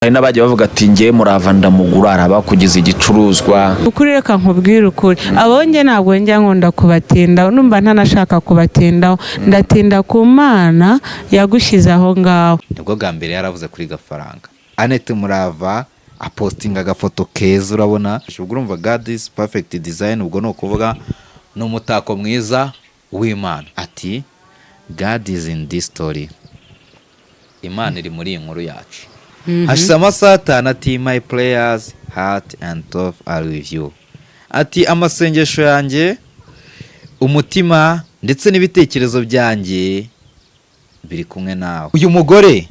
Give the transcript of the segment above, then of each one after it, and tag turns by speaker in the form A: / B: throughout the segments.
A: Hari n'abagiye bavuga ati: "Ngewe Murava ndamugura," hari abakugize igicuruzwa.
B: Ukuri, reka nkubwire ukuri, abo njye ntabwo njya nkunda kubatindaho, numva ntanashaka kubatindaho, ndatinda ku Mana yagushyize aho ngaho.
C: Nibwo bwa mbere yaravuze kuri Gafaranga. Annette Murava apostinga agafoto keza, urabona, ubwo urumva "God is perfect design", ubwo ni ukuvuga ni umutako mwiza w'Imana. Ati: "God is in this story", Imana iri muri iyi nkuru yacu. Hashize amasaha 5, ati: "My prayers, heart and thought are with you." Ati: "Amasengesho yanjye, umutima ndetse n'ibitekerezo byanjye biri kumwe nawe." Uyu mugore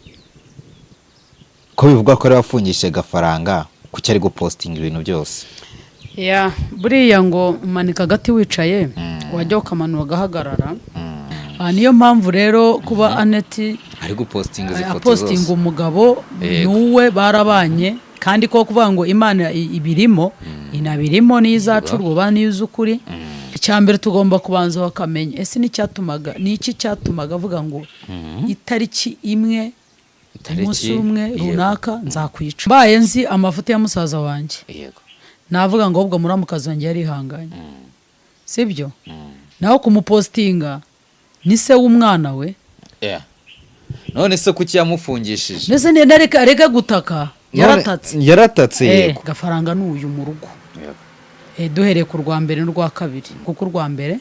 C: ko bivugwa ko ari wafungishije Gafaranga, kuki ari gupostinga ibintu byose?
D: Ya, buriya ngo umanika agati wicaye, wajya ukamanura ugahagarara. Niyo mpamvu rero kuba Annette
C: ari gupostinga izi foto
D: apostinga
C: zose,
D: umugabo nuwe barabanye, kandi ko kuvuga ngo Imana ibirimo, inabirimo, niyo izaca uruba, niyo izi ukuri. Icya mbere tugomba kubanza bakamenya: ese n'icyatumaga ni iki cyatumaga avuga ngo itariki imwe,
C: Itariki,
D: umunsi umwe runaka nzakwica? Mbaye nzi amafuti ya musaza wanjye, navuga ngo ahubwo muramukazi wanjye yarihanganye, sibyo? Naho kumupostinga, ni se w'umwana we.
C: Yeah. None se kuki yamufungishije?
D: Mbese areke gutaka, yaratatse.
C: Yaratatse.
D: Gafaranga ni uyu mu rugo. Duhereye ku rwa mbere n'urwa kabiri, kuko urwa mbere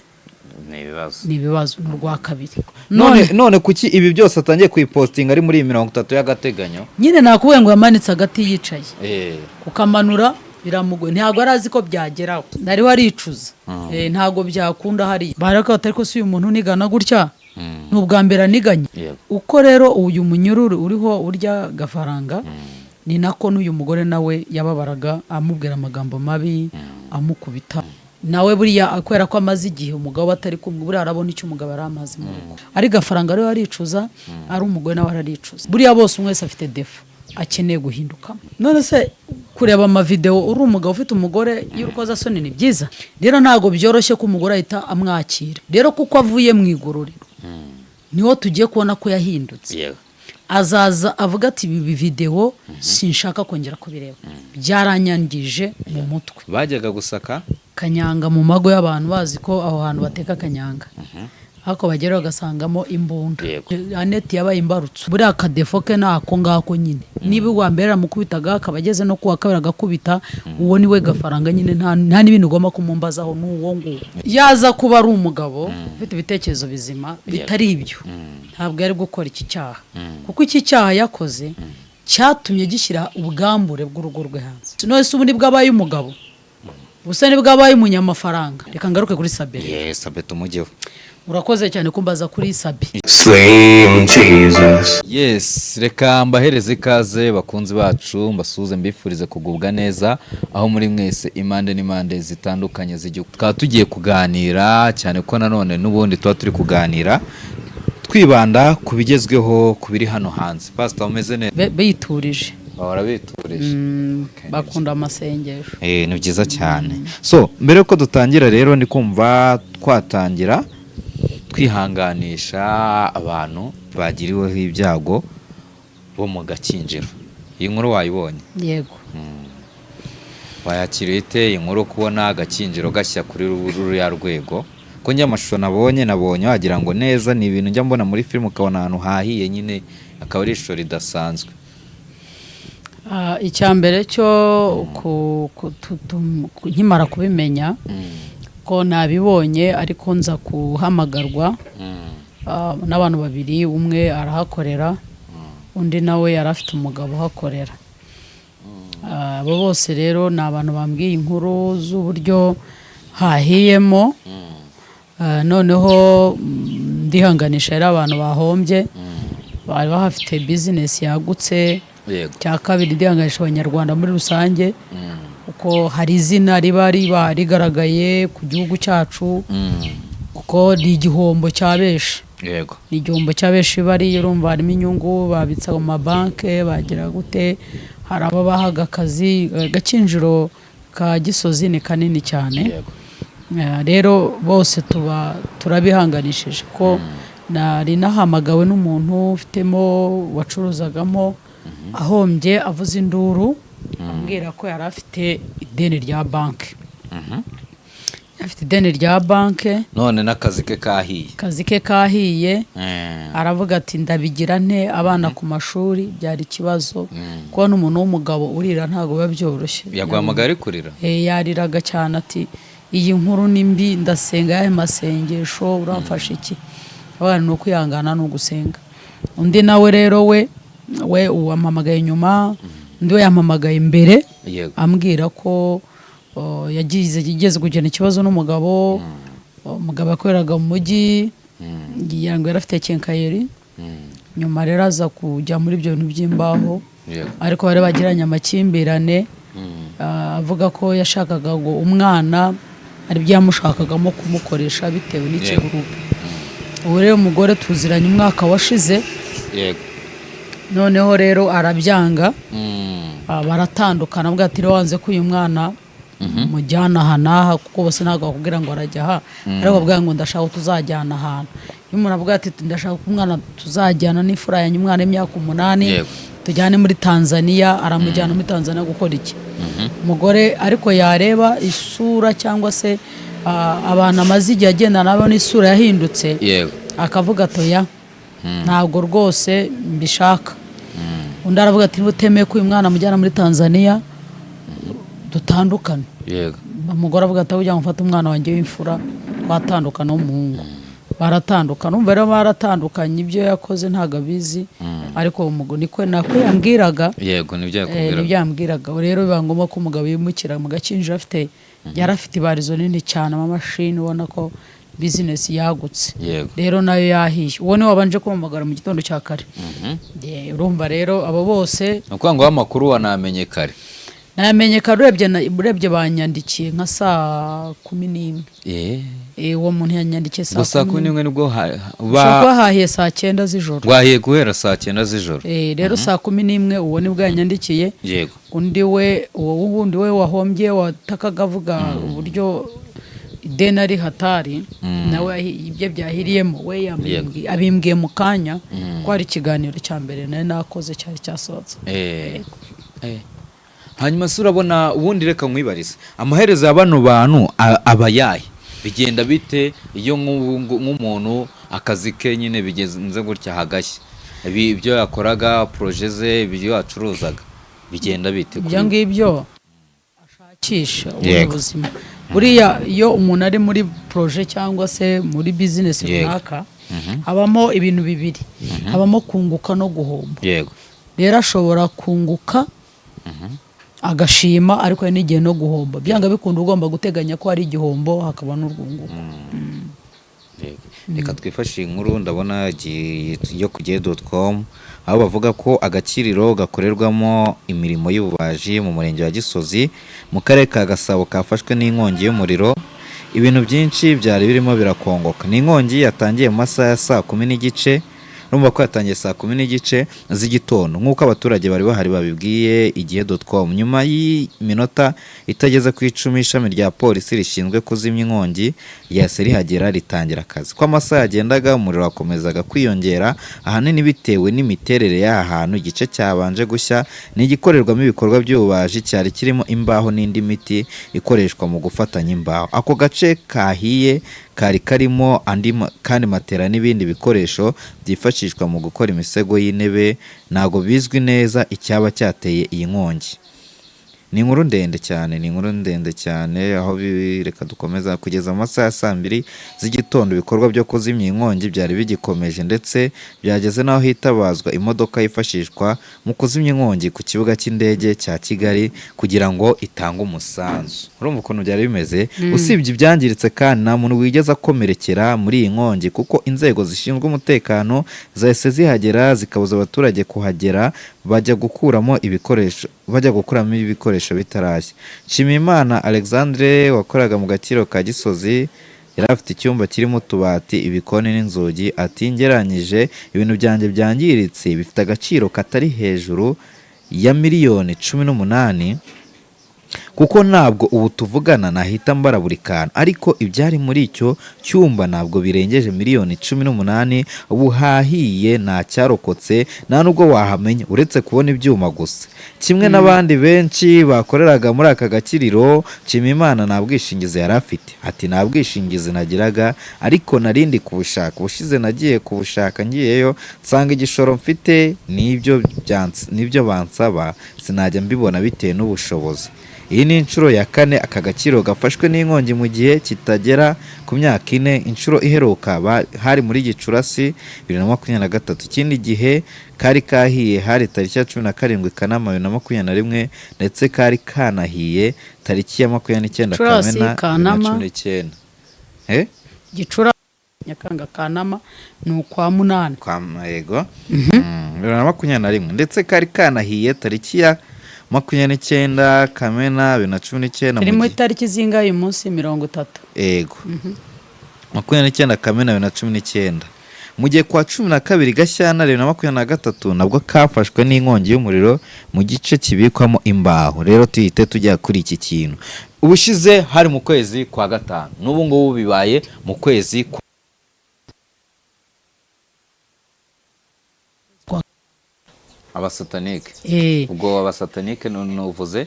C: Ni ibibazo.
D: ni ibibazo, n'urwa kabiri.
C: None kuki ibi byose atangiye kuyipostinga ari muri iyi 30 y'agateganyo?
D: Nyine nakubwiye ngo yamanitse agati yicaye, kukamanura biramugoye, ntabwo yari azi ko byageraho, nariho aricuza. Ntabwo byakunda hariya baraka batari ko si uyu muntu unigana gutya, ni ubwa mbere aniganye. Uko rero uyu munyururu uriho urya Gafaranga, ni nako n'uyu mugore nawe yababaraga, amubwira amagambo mabi, amukubita. Nawe buriya kubera ko amaze igihe umugabo batari kumwe, buriya arabona icyo umugabo yari amaze mu rugo. Ari Gafaranga ariwe aricuza, ari umugore nawe araricuza. Buriya bose, umwe wese afite défaut akeneye guhinduka. None se kureba amavidewo uri umugabo ufite umugore y'urukozasoni ni byiza? Rero ntabwo byoroshye ko umugore ahita amwakira. Rero kuko avuye mu igororero, niho tugiye kubona ko yahindutse. Azaza avuga ati: "Ibi videwo sinshaka kongera kubireba, byaranyangije mu mutwe."
C: Bajyaga gusaka
D: kanyanga mu mago y'abantu, bazi ko aho hantu bateka kanyanga, ariko bagera bagasangamo imbunda. Annette yabaye imbarutso. Buriya akadéfaut ke ni ako ngako nyine. Niba uwa mbere yaramukubitaga, akaba ageze no kuwa kabiri agakubita, uwo ni we Gafaranga nyine. Nta n'ibintu ugomba kumumbazaho, ni uwo nguwo. Yaza kuba ari umugabo ufite ibitekerezo bizima bitari ibyo, ntabwo yari gukora iki cyaha, kuko iki cyaha yakoze cyatumye gishyira ubwambure bw'urugo rwe hanze. None se ubu nibwo abaye umugabo, ubusa nibwo abaye umunyamafaranga? Reka ngaruke kuri Sabere.
C: Yes, Sabe, tumujyeho.
D: Urakoze cyane kumbaza kuri Sabi.
E: Slim Jesus.
C: Yes, reka mbahereze ikaze bakunzi bacu, mbasuhuze, mbifurize kugubwa neza aho muri mwese, impande n'impande zitandukanye z'igihugu. Tukaba tugiye kuganira cyane ko nanone n'ubundi tuba turi kuganira twibanda ku bigezweho, ku biri hano hanze. Pastor, umeze neza?
D: Biturije.
C: Bahora biturije.
D: Bakunda amasengesho.
C: Ni byiza cyane. So mbere yuko dutangira rero, ndi kumva twatangira twihanganisha abantu bagiriweho ibyago bo mu Gakinjiro. Iyi nkuru wayibonye?
D: Yego.
C: Wayakiriye ite iyi nkuru, kubona Agakinjiro gashya kuri ruriya rwego? Ko njye amashusho nabonye wagira ngo neza ni ibintu njya mbona muri filime, ukabona ahantu hahiye nyine, akaba ari ishusho ridasanzwe.
D: Icya mbere cyo nkimara kubimenya ko nabibonye, ariko nza guhamagarwa n'abantu babiri, umwe arahakorera, undi nawe yari afite umugabo uhakorera. Abo bose rero ni abantu bambwiye inkuru z'uburyo hahiyemo. Noneho ndihanganisha rero abantu bahombye, bari bahafite bizinesi yagutse. Cya kabiri, ndihanganisha Abanyarwanda muri rusange, kuko hari izina riba rigaragaye ku gihugu cyacu, kuko ni igihombo cya benshi. Ni igihombo cya benshi. Bari, urumva harimo inyungu babitsa mu mabanki, bagira gute, hari abo bahaga akazi. Agakinjiro ka Gisozi ni kanini cyane. Rero bose tuba turabihanganishije, ko nari nahamagawe n'umuntu ufitemo, wacuruzagamo. Ahombye avuze induru, ambwira ko yari afite ideni rya banki, afite ideni rya banki.
C: None n'akazi ke kahiye.
D: Akazi ke kahiye. Aravuga ati: "Ndabigira nte? Abana ku mashuri." Byari ikibazo. Kubona umuntu w'umugabo urira ntabwo biba byoroshye.
C: Yaguhamagaye ari kurira?
D: Yariraga cyane, ati: "Iyi nkuru ni mbi, ndasenga ayahe masengesho? Uramfasha iki?" Abana ni ukwihangana, ni ugusenga. Undi nawe rero we uwampamagaye nyuma, undi we yampamagaye imbere, ambwira ko yagize yigeze kugirana ikibazo n'umugabo. Umugabo yakoreraga mu mujyi, ngira ngo yari afite quincaillerie. Nyuma rero aza kujya muri ibyo bintu by'imbaho, ariko bari bagiranye amakimbirane. Avuga ko yashakaga ngo umwana ari byo yamushakagamo kumukoresha bitewe n'ikigurupe. Ubu rero umugore tuziranye umwaka washize. Noneho rero arabyanga. Baratandukana. Avuga ati: "Rero wanze ko uyu mwana mujyana aha n'aha," kuko bose ntabwo bakubwira ngo arajya aha, ariko bavuga ngo: "Ndashaka ko tuzajyana ahantu." Iyo umuntu avuga ati: "Ndashaka ko umwana tuzajyana n'imfura yanjye," umwana w'imyaka 8, "tujyane muri Tanzania," aramujyana muri Tanzania gukora iki? Umugore ariko yareba isura cyangwa se abantu amaze igihe agenda nabo n'isura yahindutse, akavuga ati: "Oya, ntabwo rwose mbishaka." Undi aravuga ati: "Niba utemeye ko uyu mwana amujyana muri Tanzania, dutandukane." Umugore avuga ati: "Kugira ngo mfate umwana wanjye w'imfura, twatandukana," w'umuhungu. Baratandukana. Umva rero, baratandukanye, ibyo yakoze ntabwo abizi, ariko uwo mugore niko nako yambwiraga.
C: Yego, nibyo yakubwiraga.
D: Nibyo yambwiraga. Rero biba ngombwa ko umugabo yimukira mu Gakinjiro, afite yari afite ibarizo nini cyane, amamashini, ubona ko bizinesi yagutse. Rero nayo yahiye. Uwo niwe wabanje kumpamagara mu gitondo cya kare. Urumva rero abo bose.
C: Ni ukuvuga ngo amakuru wanamenye kare.
D: Nayamenye kare. Urebye banyandikiye nka saa 11. Uwo muntu yanyandikiye
C: Ngo
D: saa
C: saa
D: kumi
C: kumi
D: n'imwe.
C: n'imwe nibwo
D: Ushobora kuba hahiye saa 9 z'ijoro.
C: Rwahiye guhera saa 9 z'ijoro.
D: Rero saa 11 uwo nibwo yanyandikiye. Undi we, uwo wundi we wahombye, watakaga avuga uburyo ideni ari hatari, nawe ibye byahiriyemo, we abimbwiye mu kanya ko hari ikiganiro cya mbere nari nakoze cyari cyasohotse.
C: Hanyuma se urabona ubundi, reka nkwibarize, amaherezo ya bano bantu aba yahe? Bigenda bite iyo nk'umuntu akazi ke nyine bigenze gutya hagashya? Ibyo yakoraga, projet ze, ibyo yacuruzaga, bigenda bite kuri
D: Ibyo
C: we?
D: ngibyo ashakisha ubundi buzima. Buriya iyo umuntu ari muri projet cyangwa se muri bizinesi runaka, habamo ibintu bibiri: habamo kunguka no guhomba. Rero ashobora kunguka agashima, ariko hari n'igihe no guhomba. Byanga bikunda ugomba guteganya ko hari igihombo, hakaba n'urwunguko.
C: Yego. Reka twifashishe inkuru ndabona yo ku gihe.com, aho bavuga ko agakiriro gakorerwamo imirimo y'ububaji mu murenge wa Gisozi mu karere ka Gasabo kafashwe n'inkongi y'umuriro, ibintu byinshi byari birimo birakongoka. Ni inkongi yatangiye mu masaha ya saa 10:30. Urumva ko yatangiye saa 10:30 z'igitondo, nk'uko abaturage bari bahari babibwiye igihe.com. Nyuma y'iminota itageze ku 10, ishami rya polisi rishinzwe kuzimya inkongi ryahise rihagera, ritangira akazi. Ko amasaha yagendaga, umuriro wakomezaga kwiyongera, ahanini bitewe n'imiterere y'aha hantu. Igice cyabanje gushya ni igikorerwamo ibikorwa by'ububaji, cyari kirimo imbaho n'indi miti ikoreshwa mu gufatanya imbaho. Ako gace kahiye kari karimo andi kandi matera n'ibindi bikoresho byifashishwa mu gukora imisego y'intebe. Ntabwo bizwi neza icyaba cyateye iyi nkongi. Ni inkuru ndende cyane, ni inkuru ndende cyane. Aho reka dukomeza. Kugeza mu masaha ya saa 2 z'igitondo, ibikorwa byo kuzimya inkongi byari bigikomeje, ndetse byageze n'aho hitabazwa imodoka yifashishwa mu kuzimya inkongi ku kibuga cy'indege cya Kigali kugira ngo itange umusanzu. Urumva ukuntu byari bimeze. Usibye ibyangiritse kandi, nta muntu wigeze akomerekera muri iyi nkongi, kuko inzego zishinzwe umutekano zahise zihagera, zikabuza abaturage kuhagera bajya gukuramo ibikoresho bitarashya. Nshimiyimana Alexandre wakoraga mu gakiriro ka Gisozi yari afite icyumba kirimo utubati, ibikoni n'inzugi. Ati: "Ngereranyije ibintu byanjye byangiritse bifite agaciro katari hejuru ya miliyoni 18." Kuko ntabwo ubu tuvugana nahita mbara buri kantu, ariko ibyari muri icyo cyumba ntabwo birengeje 18 miliyoni. Ubu hahiye, nta cyarokotse, nta nubwo wahamenya uretse kubona ibyuma gusa. Kimwe n'abandi benshi bakoreraga muri aka gakiriro, Nshimiyimana nta bwishingizi yari afite. Ati: "Nta bwishingizi nagiraga, ariko narindi kubushaka. Ubushize nagiye kubushaka, ngiyeyo nsanga igishoro mfite n'ibyo bansaba sinajya mbibona bitewe n'ubushobozi." Iyi ni inshuro ya kane aka gakiriro gafashwe n'inkongi mu gihe kitagera ku myaka 4. Inshuro iheruka hari muri Gicurasi 2023. Ikindi gihe kari kahiye hari tariki ya 17 Kanama 2021, ndetse kari kanahiye tariki ya 29
D: Gicurasi,
C: Kamena
D: Kanama.
C: 2019. Eh?
D: Gicura, Nyakanga, Kanama ni ukwa munani.
C: Kwa yego, 2021, ndetse kari kanahiye tariki ya 29 Kamena 2019.
D: Turi
C: Mu
D: mu
C: gihe
D: itariki zingahe uyu munsi? 30.
C: Ego, 29 Kamena 2019. Mu gihe kwa 12 Gashyantare 2023 nabwo kafashwe n'inkongi y'umuriro mu gice kibikwamo imbaho. Rero tuhite tujya kuri iki kintu. Ubushize hari mu kwezi kwa gatanu, n'ubu ngubu bibaye mu kwezi kwa Abasatanike. Ubwo abasatanike nuvuze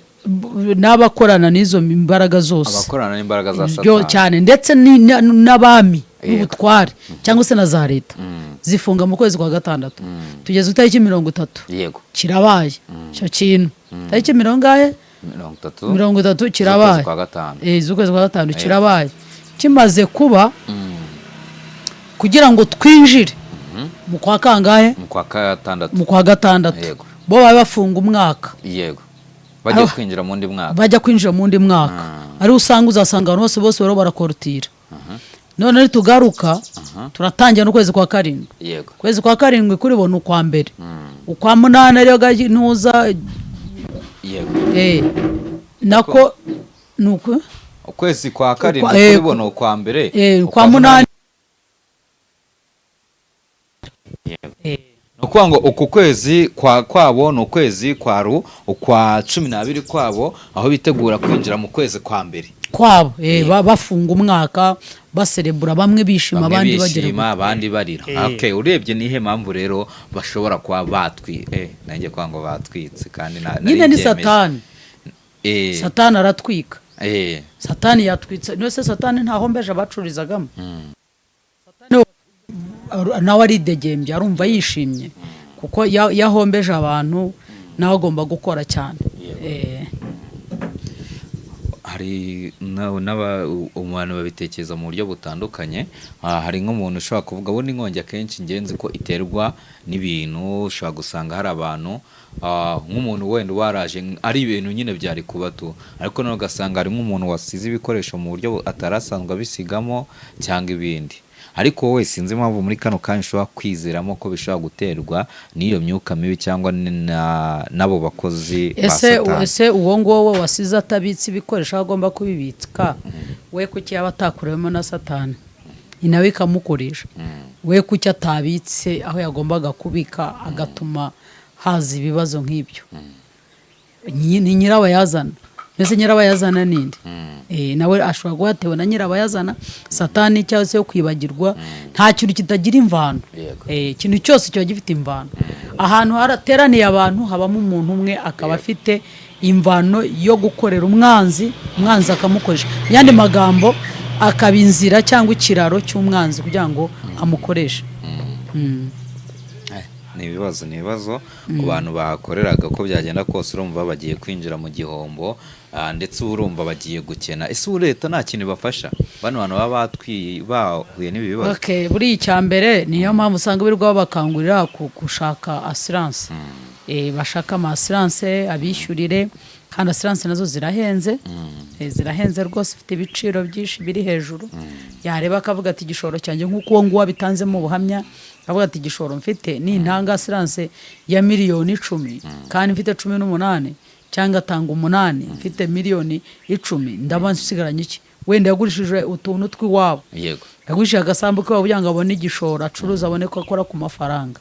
D: N'abakorana n'izo mbaraga zose.
C: Abakorana n'imbaraga za
D: Byo
C: Satani.
D: cyane, ndetse n'abami n'ubutware cyangwa se na za leta zifunga mu kwezi kwa gatandatu. Tugeze itariki 30. Kirabaye icyo kintu tariki mirongo ingahe?
C: 30.
D: 30 kirabaye.
C: Z'ukwezi kwa gatanu.
D: Z'ukwezi kwa gatanu kirabaye. Kimaze kuba, kugira ngo twinjire mu kwa kangahe?
C: Mu kwa gatandatu.
D: Mu kwa gatandatu. Bo baba bafunga umwaka.
C: Yego, bagiye kwinjira mu wundi mwaka.
D: Bajya kwinjira mu wundi mwaka, ariho usanga uzasanga abantu bose bose bariho barakorotira. None nitugaruka turatangira n'ukwezi kwa karindwi. Ukwezi kwa karindwi kuri bo ni ukwa mbere, ukwa munani ariyo ntuza. Nako ni uku
C: Ukwezi kwa karindwi kuri bo ni ukwa mbere.
D: Ukwa munani.
C: Ni ukuvuga ngo uku kwezi kwa kwabo ni ukwezi kwa ukwa 12 kwabo, aho bitegura kwinjira mu kwezi kwa mbere.
D: Kwabo, bafunga umwaka, baserebura, bamwe bishima,
C: Bamwe
D: abandi bagira
C: bishima, abandi barira. Okay, urebye nihe mpamvu rero bashobora kuba batwi nanjye kwa ngo batwitse kandi nari
D: Nyine ni
C: mbyemeje.
D: Satani. Satani aratwika. Satani yatwitse. Niwe se Satani ntahombeje abacururizagamo? Satani nawe aridegembye, arumva yishimye kuko yahombeje abantu, nawe agomba gukora cyane.
C: Hari abantu babitekereza mu buryo butandukanye. Hari nk'umuntu ushobora kuvuga, ubundi inkongi akenshi ingenzi ko iterwa n'ibintu, ushobora gusanga hari abantu, nk'umuntu wenda waraje ari ibintu nyine byari kuba tu, ariko noneho ugasanga hari nk'umuntu wasize ibikoresho mu buryo atari asanzwe abisigamo cyangwa ibindi. Ariko wowe sinzi impamvu muri kano kanya ushobora kwizeramo ko bishobora guterwa n'iyo myuka mibi cyangwa n'abo bakozi ba
D: Ese
C: Satani.
D: Ese uwo nguwo wasize atabitse ibikoresho aho agomba kubibika, we kuki yaba atakurewemo na Satani, nawe ikamukoresha? We kuki atabitse aho yagombaga kubika, agatuma haza ibibazo nk'ibyo? Ni nyirabayazana. Mbese nyirabayazana ninde? Nawe ashobora kuba yatewe na nyirabayazana Satani cyangwa se yo kwibagirwa. Nta kintu kitagira imvano. Ikintu cyose kiba gifite imvano. Ahantu harateraniye abantu habamo umuntu umwe akaba afite imvano yo gukorera umwanzi, umwanzi akamukoresha. Mu yandi magambo, akaba inzira cyangwa ikiraro cy'umwanzi kugira ngo amukoreshe.
C: Ni ibibazo ku bantu bahakoreraga. Uko byagenda kose, urumva bagiye kwinjira mu gihombo, ndetse ubu urumva bagiye gukena. Ese ubu leta nta kintu ibafasha, bano bantu baba bahuye n'ibi bibazo?
D: Okay, buriya icya mbere, niyo mpamvu usanga birirwa babakangurira gushaka assurance. Bashaka ama assurance abishyurire, kandi assurance nazo zirahenze. Zirahenze rwose, ifite ibiciro byinshi biri hejuru. Yareba akavuga ati igishoro cyanjye, nk'uko uwo nguwo abitanzemo ubuhamya, akavuga ati igishoro mfite nintanga assurance ya 10 miliyoni kandi mfite 18, cyangwa atanga 8 mfite 10 miliyoni, ndaba nsigaranye iki? Wenda yagurishije utuntu tw'iwabo, yagurishije agasambu k'iwabo kugira ngo abone igishoro acuruza, abone ko akora ku mafaranga.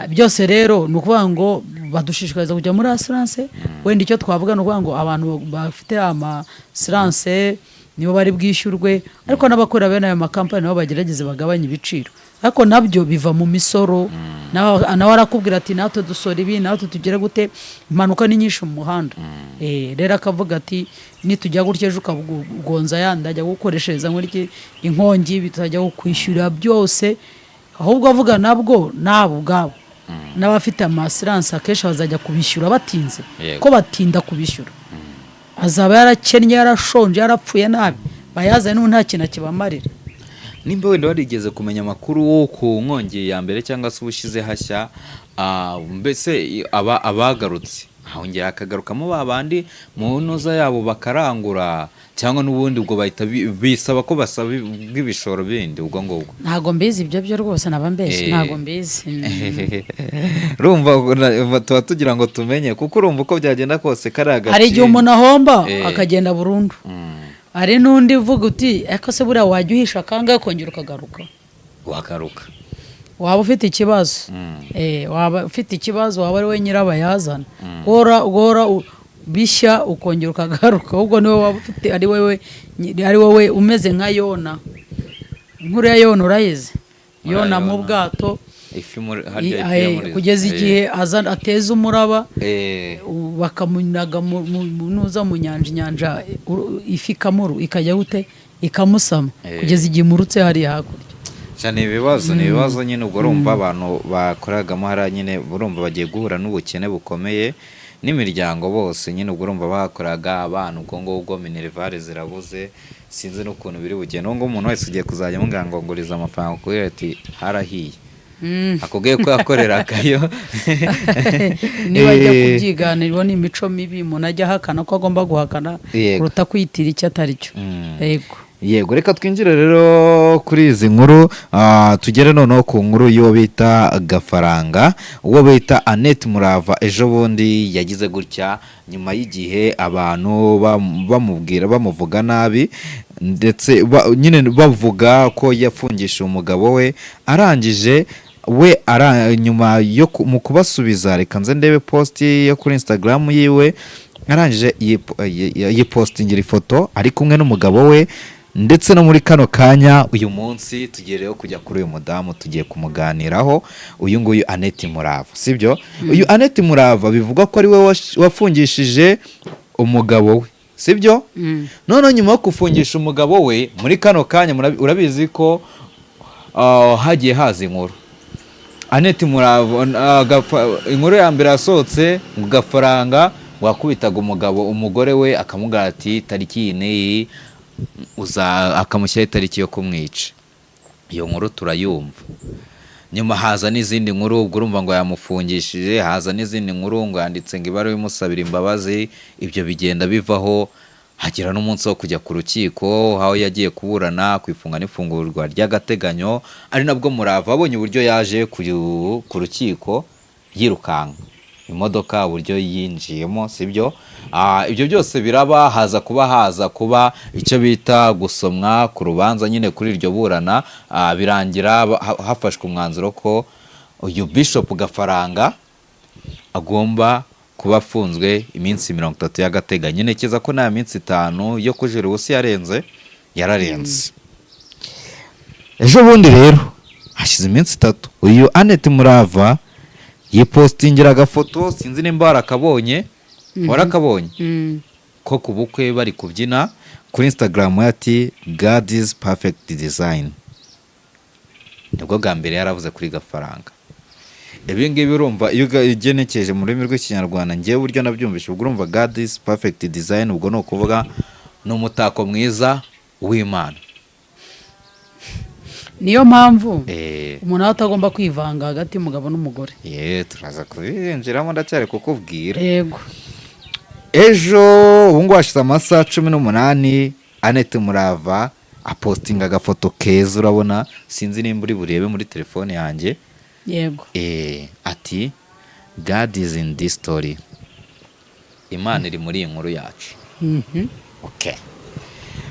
D: Byose rero ni ukuvuga ngo badushishikariza kujya muri assurance. Wenda icyo twavuga ni ukuvuga ngo abantu bafite ama assurance nibo bari bwishyurwe, ariko n'abakorera bene ayo makampani nabo bagerageze bagabanye ibiciro, ariko nabyo biva mu misoro. Nawe arakubwira ati: "Natwe dusora ibi, natwe tugere gute, impanuka ni nyinshi mu muhanda." Rero akavuga ati: "Nitujya gutya, ejo ukagonza yandi ajya gukoreshereza muri iki inkongi, bitajya kwishyura byose." Ahubwo avuga nabwo nabo ubwabo n'abafite ama assurance akenshi bazajya kubishyura batinze, ko batinda kubishyura, azaba yarakennye, yarashonje, yarapfuye nabi, bayazane n'ubu nta kintu akibamarira.
C: Nimba wenda warigeze kumenya amakuru wo ku nkongi ya mbere cyangwa se ubushize hashya, mbese aba abagarutse hongera hakagarukamo ba bandi mu ntuza yabo bakarangura, cyangwa n'ubundi ubwo bahita bisaba ko basaba bw'ibishoro bindi ubwo ngubwo?
D: Ntabwo mbizi ibyo byo rwose, naba mbeshye. Ntabwo mbizi.
C: Urumva tuba tugira ngo tumenye, kuko urumva uko byagenda kose kariya
D: Hari igihe
C: gace
D: umuntu ahomba akagenda burundu, hari n'undi uvuga uti: "Ariko se buriya wajya uhisha akangahe ukongera ukagaruka?"
C: Wagaruka.
D: Waba ufite ikibazo. Waba ufite ikibazo, waba ari we nyirabayazana guhora guhora bishya ukongera ukagaruka, ahubwo niwe waba ufite, ari wowe umeze nka Yona. Inkuru ya Yona urayizi? Yona mu
C: Yona.
D: bwato.
C: Ifi muri harya, ifi yo muri
D: Kugeza igihe aza ateza umuraba, bakamunaga nuza mu nyanja, inyanja ifi ikamuru ikajya gute, ikamusama, kugeza igihe imurutse hariya hakurya.
C: Sha, ni ibibazo, ni ibibazo nyine. Ubwo urumva abantu bakoragamo hariya nyine, urumva bagiye guhura n'ubukene bukomeye n'imiryango bose nyine. Ubwo urumva bahakoraga abana, ubwo ngubwo minerval zirabuze, sinzi n'ukuntu biri bugende. Ubu ngubu umuntu wese ugiye kuzajya amubwira ngo nguriza amafaranga, kubera ati harahiye, akubwiye ko yakoreragayo.
D: Niba ajya kubyiganira, ni imico mibi. Umuntu ajya ahakana ko agomba guhakana kuruta kwitira icyo atari cyo. Yego.
C: Yego, reka twinjire rero kuri izi nkuru, tugere noneho ku nkuru y'uwo bita Gafaranga, uwo bita Annette Murava. Ejo bundi yagize gutya nyuma y'igihe abantu bamubwira, bamuvuga nabi, ndetse nyine bavuga ko yafungishije umugabo we. Arangije we nyuma yo mu kubasubiza, reka nze ndebe post yo kuri Instagram yiwe, arangije yipostingira ifoto ari kumwe n'umugabo we. Ndetse no muri kano kanya uyu munsi tugiye rero kujya kuri uyu mudamu, tugiye kumuganiraho, uyu nguyu Annette Murava, sibyo? Uyu Annette Murava bivugwa ko ari we wafungishije umugabo we, sibyo? Noneho nyuma yo gufungisha umugabo we, muri kano kanya urabizi ko hagiye haza inkuru Annette Murava, inkuru ya mbere yasohotse ngo Gafaranga wakubitaga umugabo, umugore we, akamubwira ati tariki iyi n'iyi uza, akamushyiraho itariki yo kumwica. Iyo nkuru turayumva. Nyuma haza n'izindi nkuru, ubwo urumva ngo yamufungishije, haza n'izindi nkuru ngo yanditse ngo ibaruwa imusabira imbabazi. Ibyo bigenda bivaho, hagira n'umunsi wo kujya ku rukiko, aho yagiye kuburana ku ifunga n'ifungurwa ry'agateganyo, ari nabwo Murava abonye uburyo yaje ku rukiko yirukanka imodoka, uburyo yinjiyemo, sibyo? Ibyo byose biraba, haza kuba icyo bita gusomwa ku rubanza nyine kuri iryo burana, birangira hafashwe umwanzuro ko uyu Bishop Gafaranga agomba kuba afunzwe iminsi 30 y'agateganyo. Ntekereza ko nta minsi 5 yo kujura ubusa yarenze, yararenze. Ejo bundi rero hashize iminsi 3, uyu Annette Murava yipostingira agafoto, sinzi nimba warakabonye. Warakabonye?
D: Mm.
C: Ko ku bukwe bari kubyina, kuri Instagram ye ati: "God is perfect design." Nibwo bwa mbere yaravuze kuri Gafaranga. Ibi ngibi urumva iyo ugenekereje mu rurimi rw'Ikinyarwanda, ngewe uburyo nabyumvishe, ubwo urumva God is perfect design, ubwo ni ukuvuga ni umutako mwiza w'Imana.
D: Niyo mpamvu umuntu aba atagomba kwivanga hagati y'umugabo n'umugore.
C: Ye, turaza kubinjiramo, ndacyari kukubwira. Ejo, ubu ngubu hashize amasaha 18, Annette Murava apostinga agafoto keza, urabona, sinzi nimba uri burebe muri telefone yanjye.
D: Yego.
C: Ati: "God is in this story." Imana iri muri iyi nkuru yacu. Okay.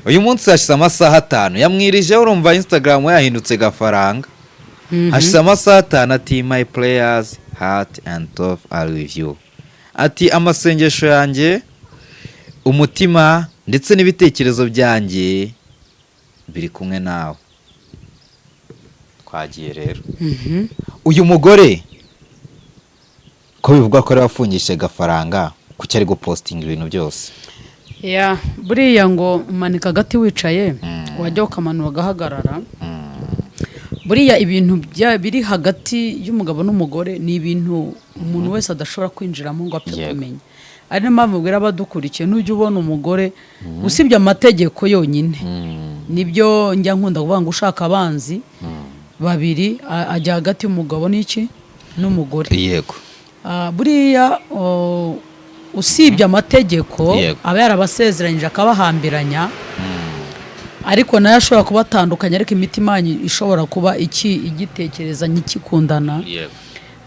C: Uyu munsi hashize amasaha 5, yamwirije, urumva Instagram yahindutse Gafaranga. Hashize amasaha 5 ati: "My prayers, heart and thought are with you." Ati: "Amasengesho yanjye, umutima ndetse n'ibitekerezo byanjye biri kumwe nawe." Twagiye rero, uyu mugore ko bivugwa ko ari wafungishije Gafaranga, kuki ari gupostinga ibintu byose?
D: Ya, buriya ngo umanika agati wicaye, wajya ukamanura ugahagarara. Buriya ibintu biri hagati y'umugabo n'umugore ni ibintu umuntu wese adashobora kwinjiramo ngo apfe kumenya. Ari niyo mpamvu mbwira abadukurikiye, nujya ubona umugore, usibye amategeko yonyine, nibyo njya nkunda kuvuga ngo ushaka abanzi babiri ajya hagati y'umugabo n'iki n'umugore. Buriya usibye amategeko aba yarabasezeranyije akabahambiranya, ariko nayo ashobora kubatandukanya, ariko imitima yanyu ishobora kuba iki igitekerezanya, ikikundana.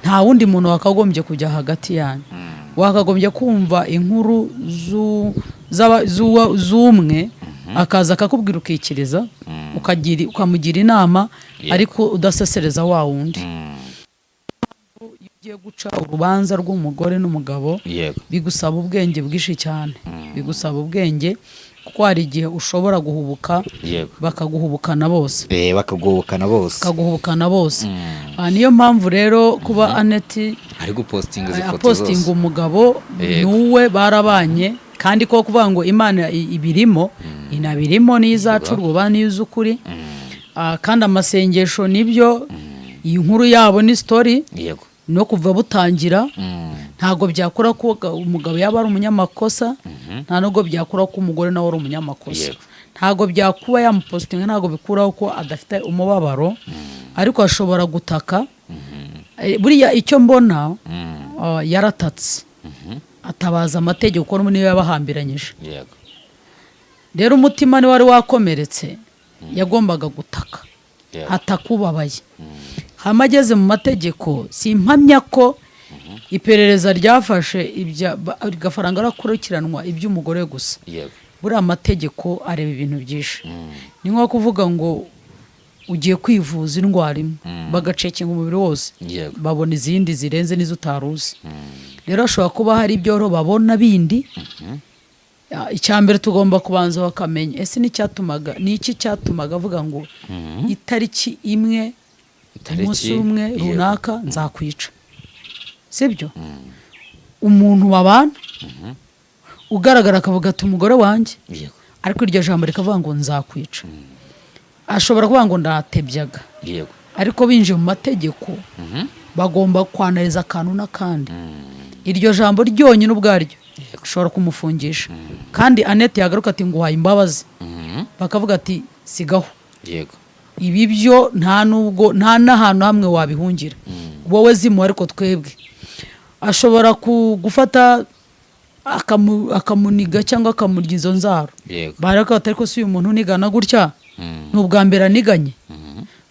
D: Nta wundi muntu wakagombye kujya hagati yanyu. Wakagombye kumva inkuru z'umwe akaza akakubwira, ukikiriza, ukamugira inama, ariko udasesereza wa wundi. Iyo ugiye guca urubanza rw'umugore n'umugabo, bigusaba ubwenge bwinshi cyane, bigusaba ubwenge kuko hari igihe ushobora guhubuka, bakaguhubukana bose.
C: Bakaguhubukana bose.
D: Bakaguhubukana bose. Niyo mpamvu rero kuba Aneti
C: ari gupostinga izi foto
D: apostinga
C: zose,
D: umugabo, nuwe barabanye, kandi ko kuvuga ngo Imana ibirimo, inabirimo, niyo izaca uruba, niyo izi ukuri. Kandi amasengesho nibyo, iyi nkuru yabo ni story no kuva butangira. Ntabwo byakura ko umugabo yaba ari umunyamakosa, nta nubwo byakura ko umugore nawe ari umunyamakosa. Ntabwo byakuba yamupositinga, ntabwo bikuraho ko adafite umubabaro, ariko ashobora gutaka. Buriya icyo mbona, yaratatse, atabaza amategeko n'ubu niyo yabahambiranyije. Rero umutima niwe wari wakomeretse, yagombaga gutaka, atakubabaye. Hama ageze mu mategeko, simpamya ko iperereza ryafashe ibya Gafaranga arakurikiranwa iby'umugore gusa. Buriya amategeko areba ibintu byinshi. Ni nko kuvuga ngo ugiye kwivuza indwara imwe, bagacekinga umubiri wose, babona izindi zirenze n'izo utari uzi. Rero hashobora kuba hari ibyo babona bindi. Icya mbere tugomba kubanza bakamenya, ese ni iki cyatumaga avuga ngo itariki imwe,
C: Itariki,
D: umunsi umwe runaka nzakwica? Sibyo? Umuntu babana ugaragara akavuga ati umugore wanjye, ariko iryo jambo rikavuga ngo nzakwica, ashobora kuvuga ngo ndatebyaga, ariko binjiye mu mategeko bagomba kwanariza akantu n'akandi. Iryo jambo ryonyine ubwaryo ushobora kumufungisha. Kandi Annette yagaruka ati nguhaye imbabazi, bakavuga ati sigaho. Ibi byo nta nubwo nta n'ahantu hamwe wabihungira wowe zimu, ariko twebwe ashobora gufata akamuniga cyangwa akamurya izo nzaro. Baraka bati ariko si uyu muntu unigana gutya, ni ubwa mbere aniganye,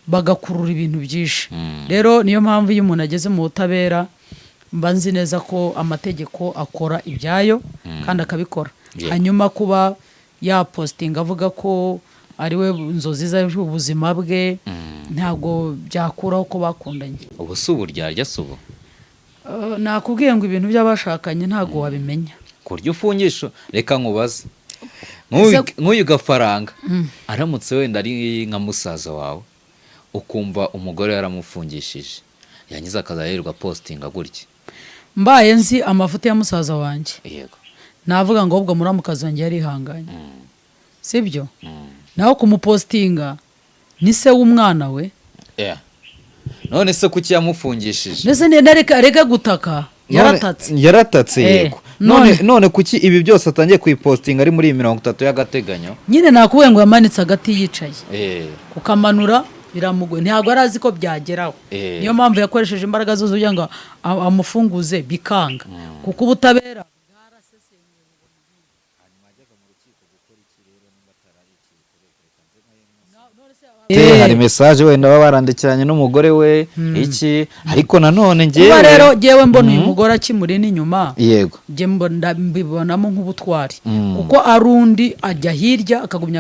D: bagakurura ibintu byinshi. Rero niyo mpamvu iyo umuntu ageze mu butabera, mba nzi neza ko amategeko akora ibyayo kandi akabikora. Hanyuma kuba yapositinga avuga ko ari we nzozi ze, ubuzima bwe, ntabwo byakuraho ko bakundanye.
C: Ubu si uburyarya, si ubu?
D: Nakubwiye ngo ibintu by'abashakanye ntabwo wabimenya.
C: Ku buryo ufungisha, reka nkubaze. Nk'uyu Gafaranga aramutse wenda ari nka musaza wawe, ukumva umugore yaramufungishije, yangiza akazajya yirirwa positinga gutya?
D: Mbaye nzi amafuti ya musaza wanjye, navuga ngo ahubwo muramukazi wanjye yarihanganye, sibyo? Naho kumupositinga, ni se w'umwana we.
C: Yeah. None se kuki yamufungishije?
D: Mbese reka gutaka, yaratatse.
C: Yaratatse. Yego. None none kuki ibi byose atangiye kuyipositinga ari muri iyi 30 y'agateganyo?
D: Nyine nakubwiye ngo yamanitse agati yicaye, kukamanura biramugoye, ntabwo yari azi ko byageraho. Niyo mpamvu yakoresheje imbaraga zose kugira ngo amufunguze, bikanga, kuko ubutabera
C: Hari message wenda baba barandikiranye n'umugore we iki, ariko nanone
D: Kuba
C: njyewe
D: rero jyewe mbona uyu mugore akimuri n'inyuma, njye mbona mbibonamo nk'ubutwari, kuko ari undi ajya hirya akagumya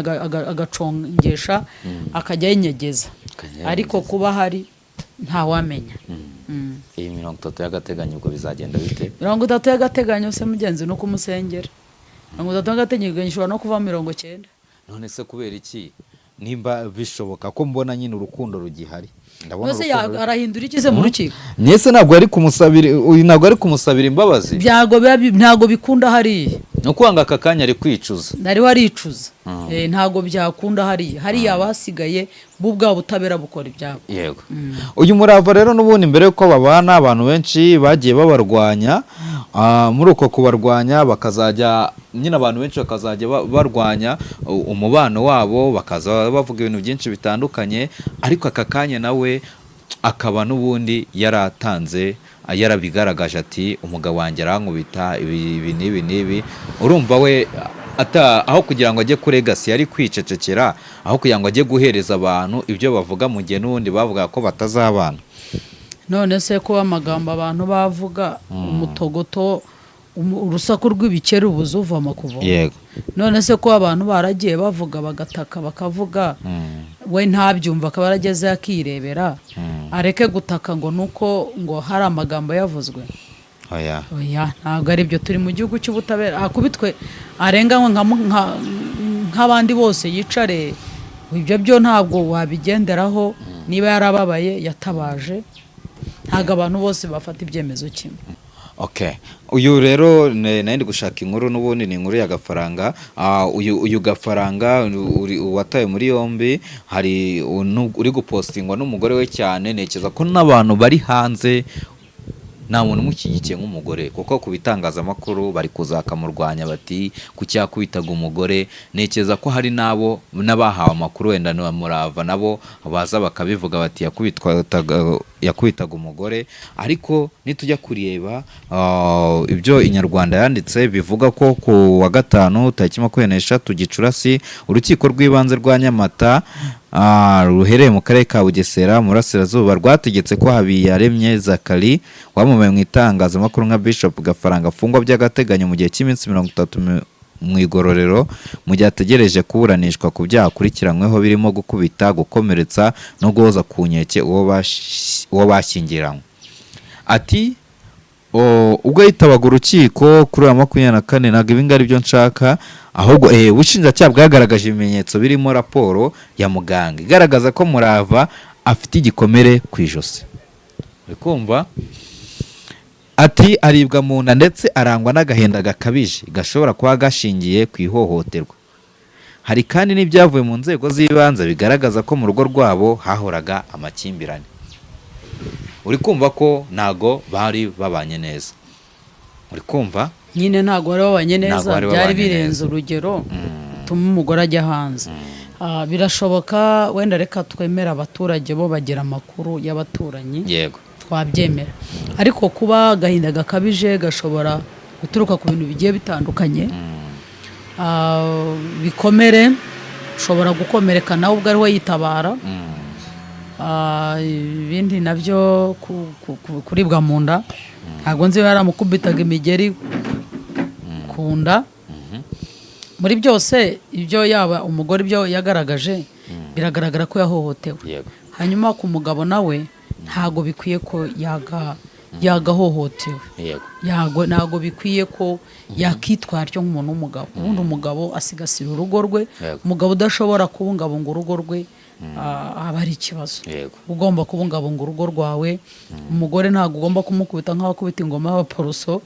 D: agacongesha, akajya yinyegeza,
C: Akajya
D: ariko kuba hari Ntawamenya.
C: Iyi 30 y'agateganyo ubwo bizagenda bite?
D: 30 y'agateganyo se mugenzi, no kumusengera 30 y'agateganyo ishobora no kuva 90.
C: None se kubera iki, nimba bishoboka ko mbona nyine urukundo rugihari, ndabona
D: Mbese
C: urukundo
D: arahindura iki se mu rukiko?
C: Mwese ntabwo ari kumusabira, uyu ntabwo ari kumusabira imbabazi.
D: Byago biba ntabwo bikunda hariya.
C: Ni ukuvuga ngo aka kanya ari kwicuza.
D: Nariwe aricuza. Ntabwo byakunda hariya, hariya abasigaye bo ubwabo butabera bukora ibyabo.
C: Yego, uyu Murava rero n'ubundi mbere y'uko babana, abantu benshi bagiye babarwanya. Muri uko kubarwanya bakazajya nyine abantu benshi bakazajya barwanya umubano wabo, bakaza bavuga ibintu byinshi bitandukanye, ariko aka kanya nawe akaba n'ubundi yaratanze, yarabigaragaje ati umugabo wanjye arankubita ibi, ibi n'ibi n'ibi. Urumva we ata aho kugira ngo ajye kurega si yari kwicecekera, aho kugira ngo ajye guhereza abantu ibyo bavuga mu gihe n'ubundi bavuga ko batazabana?
D: None se ko amagambo abantu bavuga, umutogoto, urusaku rw'ibikeri ubuze uvoma kuvoma. None se ko abantu baragiye bavuga, bagataka, bakavuga, we ntabyumva, akaba yarageze akirebera, areke gutaka ngo nuko ngo hari amagambo yavuzwe?
C: Oya.
D: Oya, ntabwo ari byo. Turi mu gihugu cy'ubutabera. Akubitwe, arenganywe nk'abandi bose, yicare, ibyo byo ntabwo wabigenderaho. Niba yarababaye, yatabaje. Ntabwo abantu bose bafata ibyemezo kimwe.
C: Okay, uyu rero nari ndi gushaka inkuru, n'ubundi ni inkuru ya Gafaranga. Uyu Gafaranga watawe muri yombi, hari uri gupostingwa n'umugore we cyane. Ntekereza ko n'abantu bari hanze nta muntu umushyigikiye nk'umugore, kuko ku bitangazamakuru bari kuzakamurwanya bati kuki yakubitaga umugore. Ntekereza ko hari n'abo n'abahawe amakuru wenda na Murava nabo baza bakabivuga bati yakubitaga umugore. Ariko nitujya kureba ibyo Inyarwanda yanditse, bivuga ko ku wa gatanu tariki 23 Gicurasi, urukiko rw'ibanze rwa Nyamata ruherereye mu karere ka Bugesera mu Burasirazuba rwategetse ko Habiyaremye Zakari wamamaye mu itangazamakuru nka Bishop Gafaranga afungwa by'agateganyo mu gihe cy'iminsi 30 mu igororero, mu gihe ategereje kuburanishwa ku byaha akurikiranyweho birimo gukubita, gukomeretsa no guhoza ku nkeke uwo bashyingiranywe. Ati ubwo yitabaga urukiko kuri uyu wa 24, ntabwo ibi ngibi ari byo nshaka, ahubwo ubushinjacyaha bwagaragaje ibimenyetso birimo raporo ya muganga igaragaza ko Murava afite igikomere ku ijosi. Uri kumva? Ati aribwa mu nda ndetse arangwa n'agahinda gakabije gashobora kuba gashingiye ku ihohoterwa. Hari kandi n'ibyavuye mu nzego z'ibanze bigaragaza ko mu rugo rwabo hahoraga amakimbirane. Uri kumva ko ntago bari babanye neza, uri kumva?
D: Nyine ntabwo bari babanye neza.
C: Ntabwo bari
D: Byari
C: babanye
D: birenze
C: neza.
D: urugero bituma umugore ajya hanze. Birashoboka wenda, reka twemere abaturage bo bagira amakuru y'abaturanyi. Twabyemera, ariko kuba agahinda gakabije gashobora guturuka ku bintu bigiye bitandukanye. Bikomere, ushobora gukomereka nawe ubwo ari we yitabara. Ibindi nabyo kuribwa mu nda, ntabwo nzi niba yaramukubitaga imigeri ku nda. Muri byose ibyo, yaba umugore ibyo yagaragaje biragaragara ko yahohotewe. Hanyuma ku mugabo nawe ntabwo bikwiye ko yagahohotewe. Ntabwo bikwiye ko yakitwara atyo nk'umuntu w'umugabo. Ubundi umugabo asigasira urugo rwe. Umugabo udashobora kubungabunga urugo rwe aba ari ikibazo. Ugomba kubungabunga urugo rwawe. Umugore ntabwo ugomba kumukubita nk'abakubita ingoma y'abaporoso.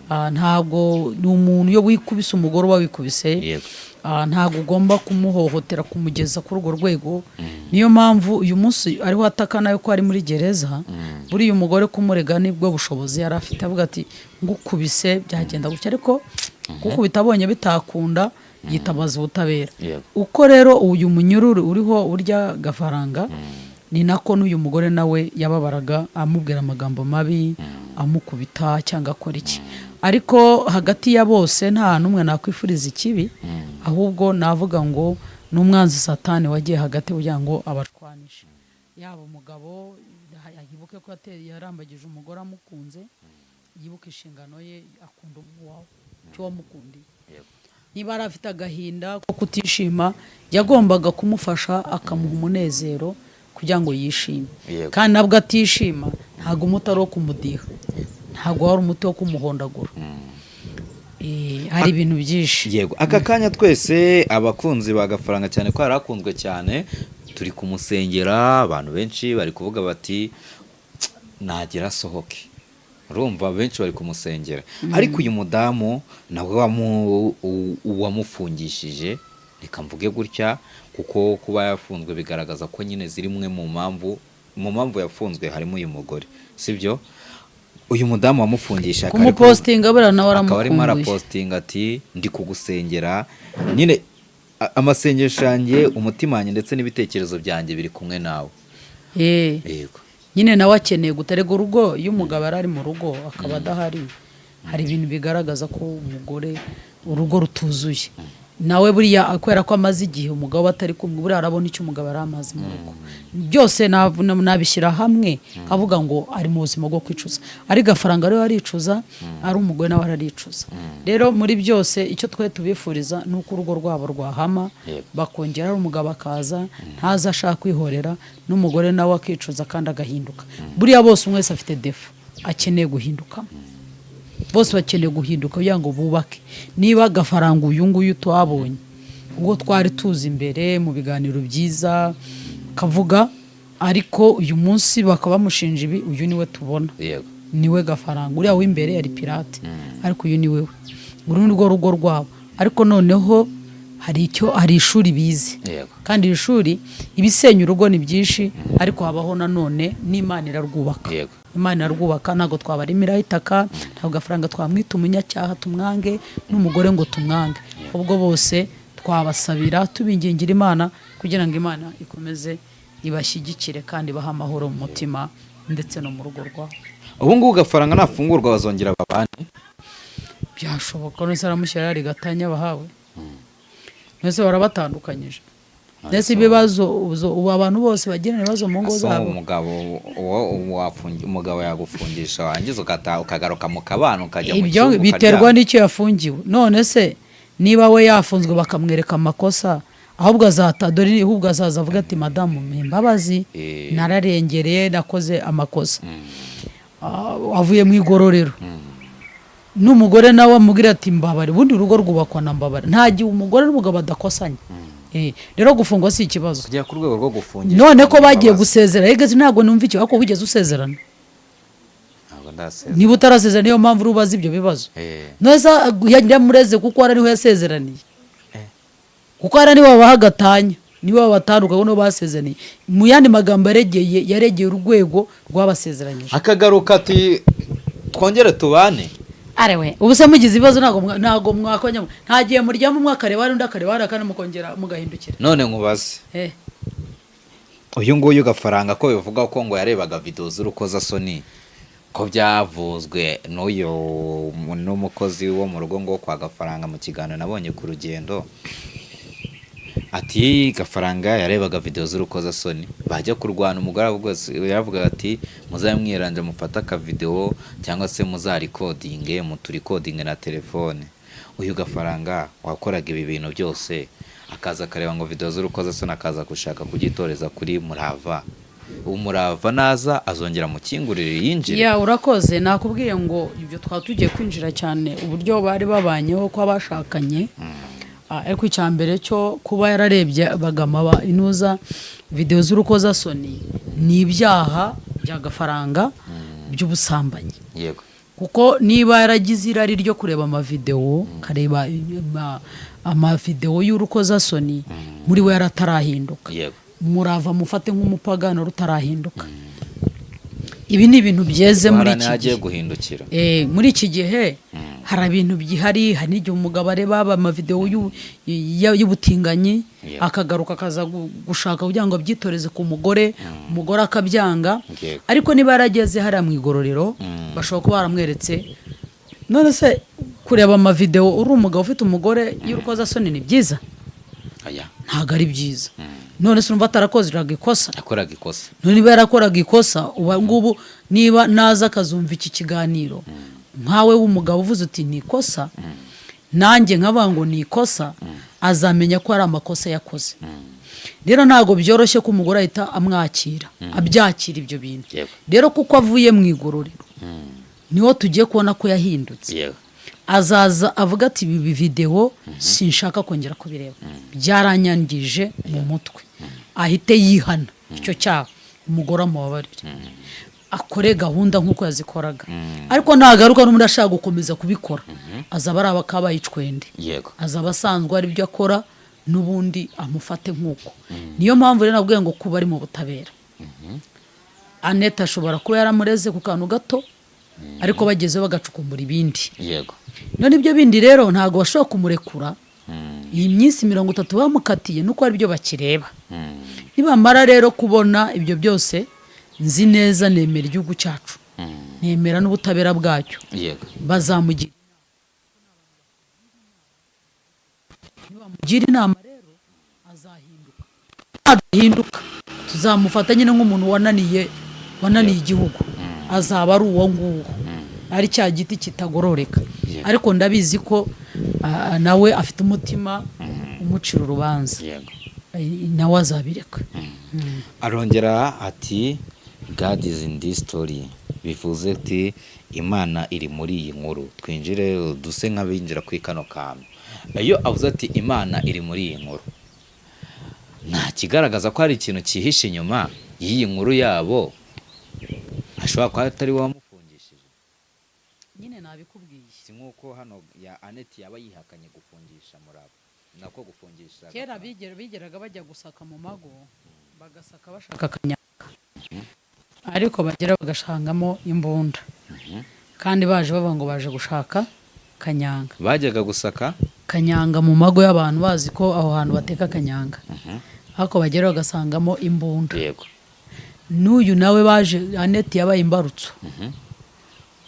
D: Ntabwo ni umuntu, iyo wikubise umugore uba wikubise. Ntabwo ugomba kumuhohotera kumugeza kuri urwo rwego. Niyo mpamvu uyu munsi ariho ataka nawe ko ari muri gereza. Buriya umugore kumurega nibwo bushobozi yari afite, avuga ati ngukubise byagenda gutya, ariko gukubita abonye bitakunda yitabaza ubutabera. Uko rero uyu munyururu uriho urya Gafaranga, ni nako n'uyu mugore nawe yababaraga amubwira amagambo mabi, amukubita cyangwa akora iki. Ariko hagati ya bose nta n'umwe nakwifuriza ikibi, ahubwo navuga ngo ni umwanzi Satani wagiye hagati kugira ngo abarwanishe. Yaba umugabo yibuke ko yarambagije umugore amukunze, yibuke inshingano ye, akunda uwawe icyo wamukundiye. Niba yari afite agahinda ko kutishima, yagombaga kumufasha akamuha umunezero. kugira ngo yishime. Kandi nabwo atishima, ntabwo umuti ari uwo kumudiha, ntabwo wari umuti wo kumuhondagura. Hari ibintu byinshi.
C: Yego, aka kanya twese abakunzi ba Gafaranga, cyane ko yari akunzwe cyane, turi kumusengera. Abantu benshi bari kuvuga bati nagira asohoke. Urumva benshi bari kumusengera, ariko uyu mudamu nawe wamufungishije, reka mvuge gutya, kuko kuba yafunzwe bigaragaza ko nyine ziri imwe mu mpamvu yafunzwe harimo uyu mugore, sibyo? Uyu mudamu wamufungisha akaba ari
D: Kumupostinga buriya nawe
C: akaba arimo
D: aramukumbuye.
C: Arapostinga ati ndi kugusengera nyine, amasengesho yanjye, umutima wanjye ndetse n'ibitekerezo byanjye biri kumwe nawe. Yego.
D: Nyine nawe akeneye guterega urugo. Iyo umugabo yari ari mu rugo akaba adahari, hari ibintu bigaragaza ko umugore urugo rutuzuye. Nawe buriya kubera ko amaze igihe umugabo atari kumwe, buriya arabona icyo umugabo yari amaze mu rugo byose. Nabishyira hamwe kavuga ngo ari mu buzima bwo kwicuza, ari Gafaranga ariwe aricuza, ari umugore nawe araricuza. Rero muri byose icyo twe tubifuriza ni uko urugo rwabo rwahama, bakongera, ari umugabo akaza ntaze ashaka kwihorera, n'umugore nawe akicuza kandi agahinduka. Buriya bose umwe wese afite défaut akeneye guhindukamo, bose bakeneye guhinduka kugira ngo bubake. Niba Gafaranga uyu nguyu twabonye ubwo twari tuzi imbere mu biganiro byiza kavuga, ariko uyu munsi bakaba bamushinja ibi, uyu niwe tubona, niwe Gafaranga. Uriya w'imbere yari pirate, ariko uyu ni we. Uru ni rwo rugo rwabo. Ariko noneho hari icyo, hari ishuri bize, kandi iri shuri, ibisenya urugo ni byinshi, ariko habaho nanone n'Imana irarwubaka. Imana irarwubaka. Ntabwo twabarimiraho itaka, ntabwo Gafaranga twamwita umunyacyaha tumwange, n'umugore ngo tumwange. Ubwo bose twabasabira, tubingingira Imana kugira ngo Imana ikomeze ibashyigikire kandi ibahe amahoro mu mutima ndetse no mu rugo rwabo.
C: Ubu ngubu Gafaranga nafungurwa bazongera babane?
D: Byashoboka. None se aramushyira yari gatanya bahawe? None barabatandukanyije? Ndetse ibibazo ubu abantu bose bagirana ibibazo mu ngo
C: Asa
D: zabo.
C: Umugabo uwo umugabo yagufungisha, warangiza ugataha, ukagaruka mu kabano, ukajya mu
D: Ibyo
C: cyumba
D: biterwa
C: ukaryama.
D: n'icyo yafungiwe. None se niba we yafunzwe bakamwereka amakosa, ahubwo azata dore, ahubwo azaza avuga ati madamu mpa imbabazi, nararengereye, nakoze amakosa. Avuye mu igororero, n'umugore nawe amubwira ati mbabare. Ubundi urugo rwubakwa na mbabare. Nta gihe umugore n'umugabo badakosanya. Rero gufungwa si ikibazo.
C: Kugera ku rwego rwo gufungisha
D: None ko bagiye
C: imbabazi.
D: gusezera, ega ntabwo numva icyo, ariko wigeze usezerana?
C: Ntabwo ndasezera.
D: Niba utarasezerana, niyo mpamvu urubaza ibyo bibazo. Neza yamureze kuko hari niho yasezeraniye, kuko hari nibo babaha gatanya, nibo babatandukanye, nibo basezeraniye. Mu yandi magambo, yaregeye urwego rwabasezeranyije.
C: Akagaruka ati twongere tubane.
D: Arewe, ubu se mugize ibibazo, ntabwo mwakongera, nta gihe muryama umwe akareba hari undi akareba hariya, kandi mukongera mugahindukira.
C: None nkubaze, uyu nguyu Gafaranga ko bivuga ko ngo yarebaga videwo z'urukozasoni, ko byavuzwe n'uyu n'umukozi wo mu rugo ngo kwa Gafaranga mu kiganiro nabonye ku rugendo, ati Gafaranga yarebaga videwo z'urukozasoni, bajya kurwana umugore yaravugaga ati muzabe mwiranje mufate akavidewo cyangwa se muzarikodinge, muturikodinge na telefone. Uyu Gafaranga wakoraga ibi bintu byose, akaza akareba ngo videwo z'urukozasoni, akaza gushaka kugitoreza kuri Murava, Umurava naza azongera amukingurire yinjire?
D: Ya, urakoze. Nakubwiye ngo ibyo twaba tugiye kwinjira cyane uburyo bari babanyeho ko abashakanye. Ariko icya mbere cyo kuba yararebye bagama inuza videwo z'urukozasoni ni ibyaha bya Gafaranga by'ubusambanyi. Kuko niba yaragize irari ryo kureba amavidewo, akareba amavidewo y'urukozasoni, muri we yaratarahinduka. Murava mufate nk'umupagano rutarahinduka. Ibi ni ibintu byeze muri
C: Hari
D: iki
C: agiye
D: gihe.
C: guhindukira.
D: Muri iki gihe hari ibintu byihari, hari n'igihe umugabo areba amavidewo y'ubutinganyi, akagaruka akaza gushaka kugira ngo abyitoreze ku mugore, umugore akabyanga. Ariko niba yarageze hariya mu igororero, bashobora kuba baramweretse. None se kureba amavidewo uri umugabo ufite umugore y'urukozasoni ni byiza?
C: Aya.
D: Ntabwo ari byiza. None se urumva atarakoze ikosa?
C: Yakoraga ikosa.
D: None niba yarakoraga ikosa, ubu ngubu niba naza akazumva iki kiganiro, nkawe w'umugabo uvuze uti ni ikosa, nanjye nkavuga ngo ni ikosa, azamenya ko ari amakosa yakoze. Rero ntabwo byoroshye ko umugore ahita amwakira, abyakira ibyo bintu. Rero kuko avuye mu igororero, niho tugiye kubona ko yahindutse. Azaza avuga ati: "Ibi videwo sinshaka kongera kubireba, byaranyangije mu mutwe." Ahite yihana icyo cyaha, umugore amubabarire, akore gahunda nk'uko yazikoraga. Ariko nagaruka n'ubundi ashaka gukomeza kubikora, azaba ari abakabaye icwende, azaba asanzwe ari ibyo akora n'ubundi, amufate nk'uko. Niyo mpamvu rero nabwiye ngo kuba ari mu butabera, Annette ashobora kuba yaramureze ku kantu gato, ariko bagezeho bagacukumbura ibindi. None ibyo bindi rero ntabwo bashobora kumurekura iyi minsi 30 bamukatiye, nuko ari byo bakireba. Nibamara rero kubona ibyo byose, nzi neza, nemera igihugu cyacu, nemera n'ubutabera bwacyo, bazamugira, nibamugira inama rero azahinduka. Nadahinduka tuzamufata nyine nk'umuntu wananiye igihugu, azaba ari uwo nguwo, ari cya giti kitagororeka. Ariko ndabizi ko nawe afite umutima umucira urubanza. Nawe azabireka.
C: Arongera ati: "God is in this story", bivuze ati Imana iri muri iyi nkuru. Twinjire, duse nk'abinjira kuri kano kantu. Iyo avuze ati Imana iri muri iyi nkuru, nta kigaragaza ko hari ikintu cyihishe inyuma y'iyi nkuru yabo, ashobora kuba atari we wamufungishije?
D: Nyine nabikubwiye.
C: Si nk'uko hano ya Annette yaba yihakanye gufungisha Murava, nako gufungisha
D: Kera bigeraga bajya gusaka mu mago, bagasaka bashaka akanyanga, ariko bagera bagashangamo imbunda, kandi baje bavuga ngo baje gushaka kanyanga.
C: Bajyaga gusaka
D: Kanyanga mu mago y'abantu, bazi ko aho hantu bateka kanyanga, ariko bagera bagasangamo imbunda. N'uyu nawe baje, Annette yabaye imbarutso,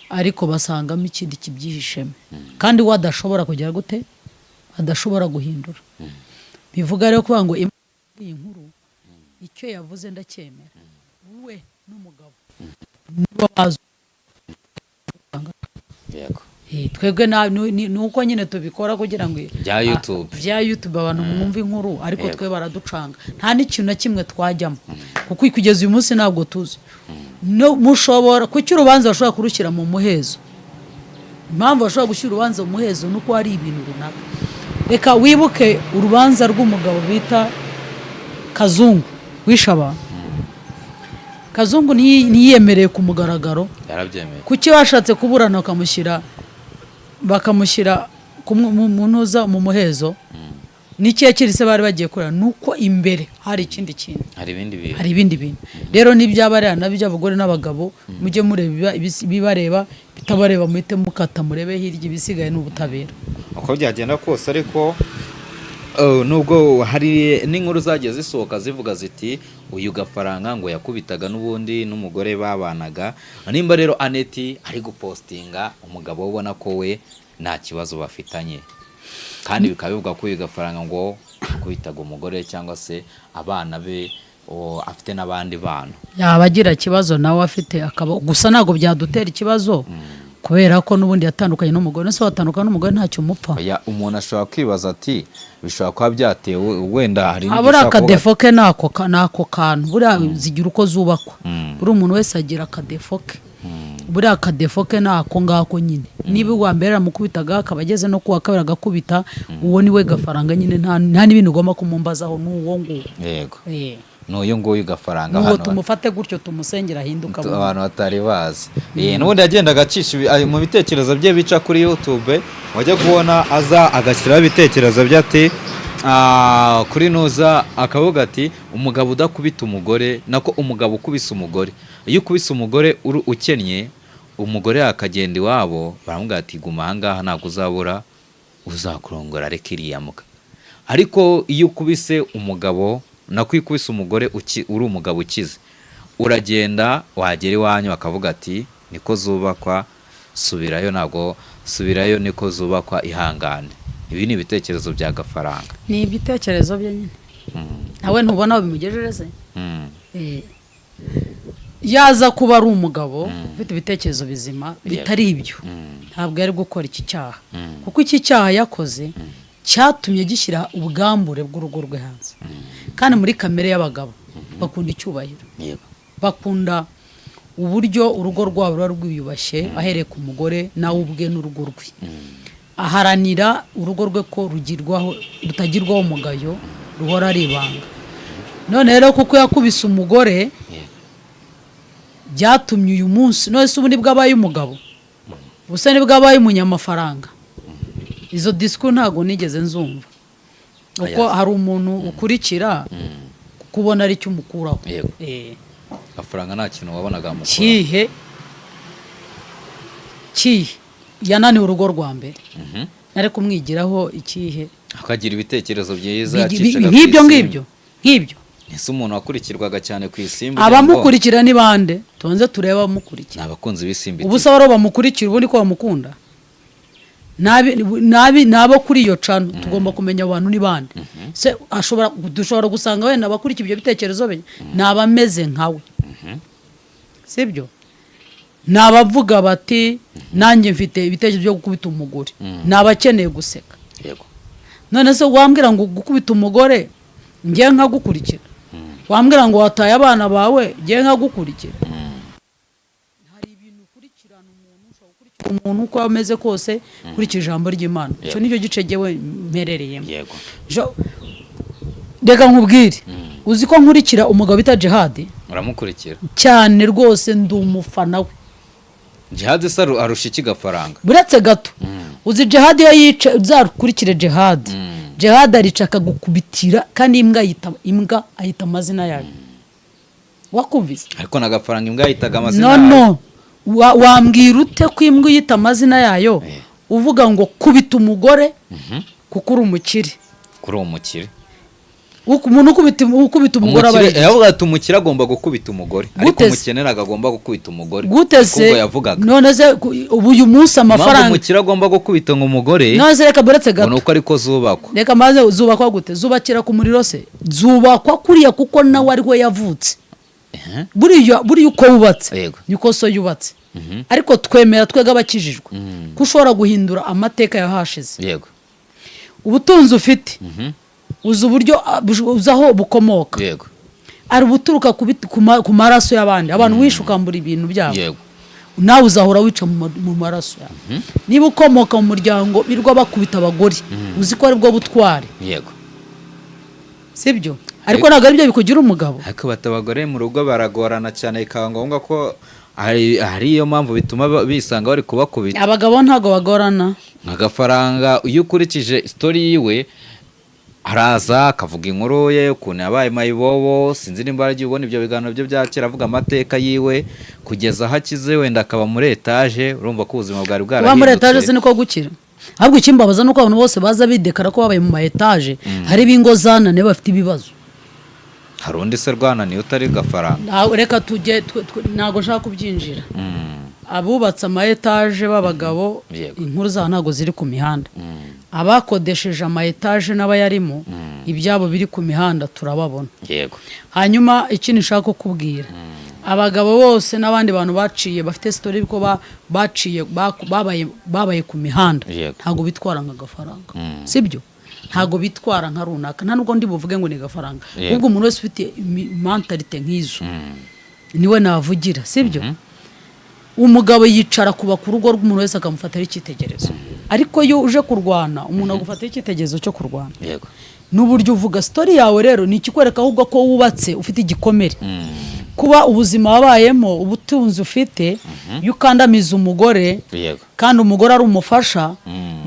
D: ariko basangamo ikindi kibyihishemo, kandi we adashobora kugira gute, adashobora guhindura. Bivuga rero kuvuga ngo Imana iyi nkuru icyo yavuze ndacyemera, we n'umugabo nibo bazi. Twebwe ni uko nyine tubikora kugira ngo
C: Bya YouTube.
D: Bya YouTube, abantu mwumva inkuru, ariko twe baraducanga, nta n'ikintu na kimwe twajyamo, kuko kugeza uyu munsi ntabwo tuzi. No, mushobora kuki urubanza bashobora kurushyira mu muhezo? Impamvu bashobora gushyira urubanza mu muhezo ni uko hari ibintu runaka. Reka wibuke urubanza rw'umugabo bita Kazungu wishe abantu. Kazungu ntiyiyemereye ku mugaragaro.
C: Yarabyemeye.
D: Kuki bashatse kuburana bakamushyira mu ntuza, mu muhezo? N'ikihe kirise bari bagiye kureba? Ni uko imbere hari ikindi kintu.
C: Hari ibindi bintu.
D: Hari ibindi bintu. Rero n'ibyaba ari nabyo, abagore n'abagabo, mujye mureba ibibareba, bitabareba muhite mukata murebe hirya, ibisigaye ni ubutabera.
C: Uko byagenda kose ariko, nubwo hari n'inkuru zagiye zisohoka zivuga ziti uyu Gafaranga ngo yakubitaga n'ubundi n'umugore babanaga, nimba rero Annette ari gupostinga umugabo we ubona ko we nta kibazo bafitanye, kandi bikaba bivugwa ko uyu Gafaranga ngo yakubitaga umugore cyangwa se abana be, afite n'abandi bana.
D: Yaba agira ikibazo nawe afite akaba gusa, ntabwo byadutera ikibazo kubera ko n'ubundi yatandukanye n'umugore. Ese watandukana n'umugore ntacyo umupfa?
C: Oya, umuntu ashobora kwibaza ati bishobora kuba byatewe wenda hari n'igihe
D: Buriya
C: ushobora kuvuga
D: akadefo ke ni ako kantu. Buriya zigira uko zubakwa, buri umuntu wese agira akadefo ke. Buriya akadefo ke ni ako ngako nyine. Niba uwa mbere yaramukubitaga, akaba ageze no kuwa kabiri agakubita, uwo ni we Gafaranga nyine, nta n'ibintu ugomba kumumbazaho, ni uwo nguwo.
C: N'uyu nguyu Gafaranga
D: N'uwo
C: hano
D: tumufate gutyo, tumusengera ahinduka.
C: Abantu batari bazi. N'ubundi yagendaga acisha mu bitekerezo bye bica kuri YouTube, wajya kubona aza agashyiraho ibitekerezo bye ati kuri nuza akavuga ati umugabo udakubita umugore, nako umugabo ukubise umugore, iyo ukubise umugore uri ukennye, umugore akagenda iwabo baramubwira ati guma ahangaha ntabwo uzabura uzakurongora, reka iriya muka. Ariko iyo ukubise umugabo, nako iyo ukubise umugore uri umugabo ukize, uragenda wagera iwanyu bakavuga ati niko zubakwa, subirayo, ntabwo subirayo, niko zubakwa, ihangane. Ibi ni ibitekerezo bya Gafaranga.
D: Ni ibitekerezo bye nyine, nawe ntubona aho bimugejeje se? Yaza kuba ari umugabo ufite ibitekerezo bizima bitari ibyo, ntabwo yari gukora iki cyaha, kuko iki cyaha yakoze Cyatumye gishyira ubwambure bw'urugo rwe hanze. Kandi muri kamere y'abagabo bakunda icyubahiro, bakunda uburyo urugo rwabo ruba rwiyubashye, ahereye ku mugore nawe ubwe n'urugo rwe. Aharanira urugo rwe ko rugirwaho, rutagirwaho umugayo, ruhora ari ibanga. None rero kuko yakubise umugore, byatumye uyu munsi, none se ubu nibwo abaye umugabo, ubusa nibwo abaye umunyamafaranga? Izo disikuru ntabwo nigeze nzumva, kuko hari umuntu ukurikira kubona ari cyo umukuraho.
C: Amafaranga nta kintu wabonaga amukura.
D: Kihe kihe? Yananiwe urugo rwa mbere, nari kumwigiraho ikihe?
C: Akagira ibitekerezo byiza, yacishaga ku
D: Nk'ibyo
C: isimbi.
D: ngibyo, nk'ibyo.
C: Ese umuntu wakurikirwaga cyane ku Isimbi?
D: Abamukurikira ni bande? Tubanze turebe abamukurikira.
C: Ni abakunzi b'Isimbi.
D: Ubu se abari bamukurikira ubundi ko bamukunda? Nabi nabo kuri iyo channel. Tugomba kumenya abantu ni bande. Se ashobora, dushobora gusanga wenda abakurikira ibyo bitekerezo bye ni abameze nkawe, sibyo? Ni abavuga bati: "Nanjye mfite ibitekerezo byo gukubita umugore." Ni abakeneye guseka. None se wambwira ngo gukubita umugore ngiye nkagukurikira? Wambwira ngo wataye abana bawe ngiye nkagukurikira? Hari ibintu ukurikirana umuntu, ushobora gukurikira umuntu uko ameze kose ukurikije ijambo ry'Imana. Icyo nicyo gice jyewe mperereyemo. Reka nkubwire, uzi ko nkurikira umugabo bita Jihadi?
C: Uramukurikira?
D: Cyane rwose, ndi umufana we.
C: Jihad se arusha iki Gafaranga?
D: Buretse gato, uzi Jihadi iyo yica? Uzakurikire Jihadi. Jihadi arica akagukubitira, kandi imbwa yita imbwa, ayita amazina yayo. Wakumvise?
C: Ariko na Gafaranga imbwa yitaga amazina
D: No.
C: yayo.
D: No. Wambwira ute ko imbwa uyita amazina yayo, uvuga ngo kubita umugore kuko uri umukire?
C: Kuri uwo mukire.
D: Umuntu ukubita umugore aba
C: Umukire
D: ari
C: yavuga ati umukire agomba gukubita umugore, ariko
D: Gute se?
C: umukene ntabwo agomba gukubita umugore.
D: Gute
C: Niko
D: se?
C: ubwo yavugaga.
D: None se ubu uyu munsi
C: Impamvu
D: amafaranga
C: umukire agomba gukubita ngo umugore,
D: None se reka, buretse
C: ngo
D: gato.
C: ni uko ariko zubakwa.
D: Reka maze, zubakwa gute? Zubakira ku muriro se? Zubakwa kuriya kuko nawe ari we yavutse. Buriya uko wubatse niko so yubatse. Ariko twemera twebwe abakijijwe ko ushobora guhindura amateka yahashize. Ubutunzi ufite, uzi uburyo uzi aho bukomoka? Ari ubuturuka ku maraso y'abandi, abantu wishe ukambura ibintu byabo. Nawe uzahora wica mu maraso yawe. Niba ukomoka mu muryango birirwa bakubita abagore, uzi ko aribwo butwari? Sibyo? Ariko ntabwo aribyo bikugira umugabo.
C: Ariko bata abagore mu rugo baragorana cyane, bikaba ngombwa ko hari iyo mpamvu bituma bisanga bari kubakubita.
D: Abagabo ntabwo bagorana.
C: Agafaranga, iyo ukurikije story yiwe, araza akavuga inkuru ye ukuntu yabaye mayibobo. Sinzi nimba yaragiye ubona ibyo biganiro bye bya kera, avuga amateka yiwe kugeza aho akize, wenda akaba muri etaje. Urumva ko ubuzima bwari
D: Kuba muri etaje
C: bwarahindutse.
D: si niko gukira. Ahubwo ikimbabaza ni uko abantu bose baza bidekara ko babaye mu ma etaje, hari ibingo zananiwe, bafite ibibazo.
C: Hari undi se rwananiye utari Gafaranga?
D: Reka tujye ntabwo nshaka kubyinjira. Abubatse ama etaje b'abagabo, inkuru zabo ntabwo ziri ku mihanda. Abakodesheje ama etaje n'abayarimo, ibyabo biri ku mihanda, turababona. Hanyuma ikindi nshaka kukubwira, abagabo bose n'abandi bantu baciye, bafite story ko baciye babaye ku mihanda, ntabwo bitwara nka Gafaranga, sibyo? Ntabwo bitwara nka runaka. Nta nubwo ndi buvuge ngo ni Gafaranga. Ahubwo umuntu wese ufite mentalité nk'izo niwe navugira, sibyo? Umugabo yicara kuba ku rugo rw'umuntu wese akamufataho icyitegererezo, ariko iyo uje kurwana, umuntu agufataho icyitegererezo cyo kurwana n'uburyo uvuga story yawe. Rero ni ikikwereka ahubwo ko wubatse ufite igikomere, kuba ubuzima wabayemo, ubutunzi ufite, iyo ukandamiza umugore kandi umugore ari umufasha,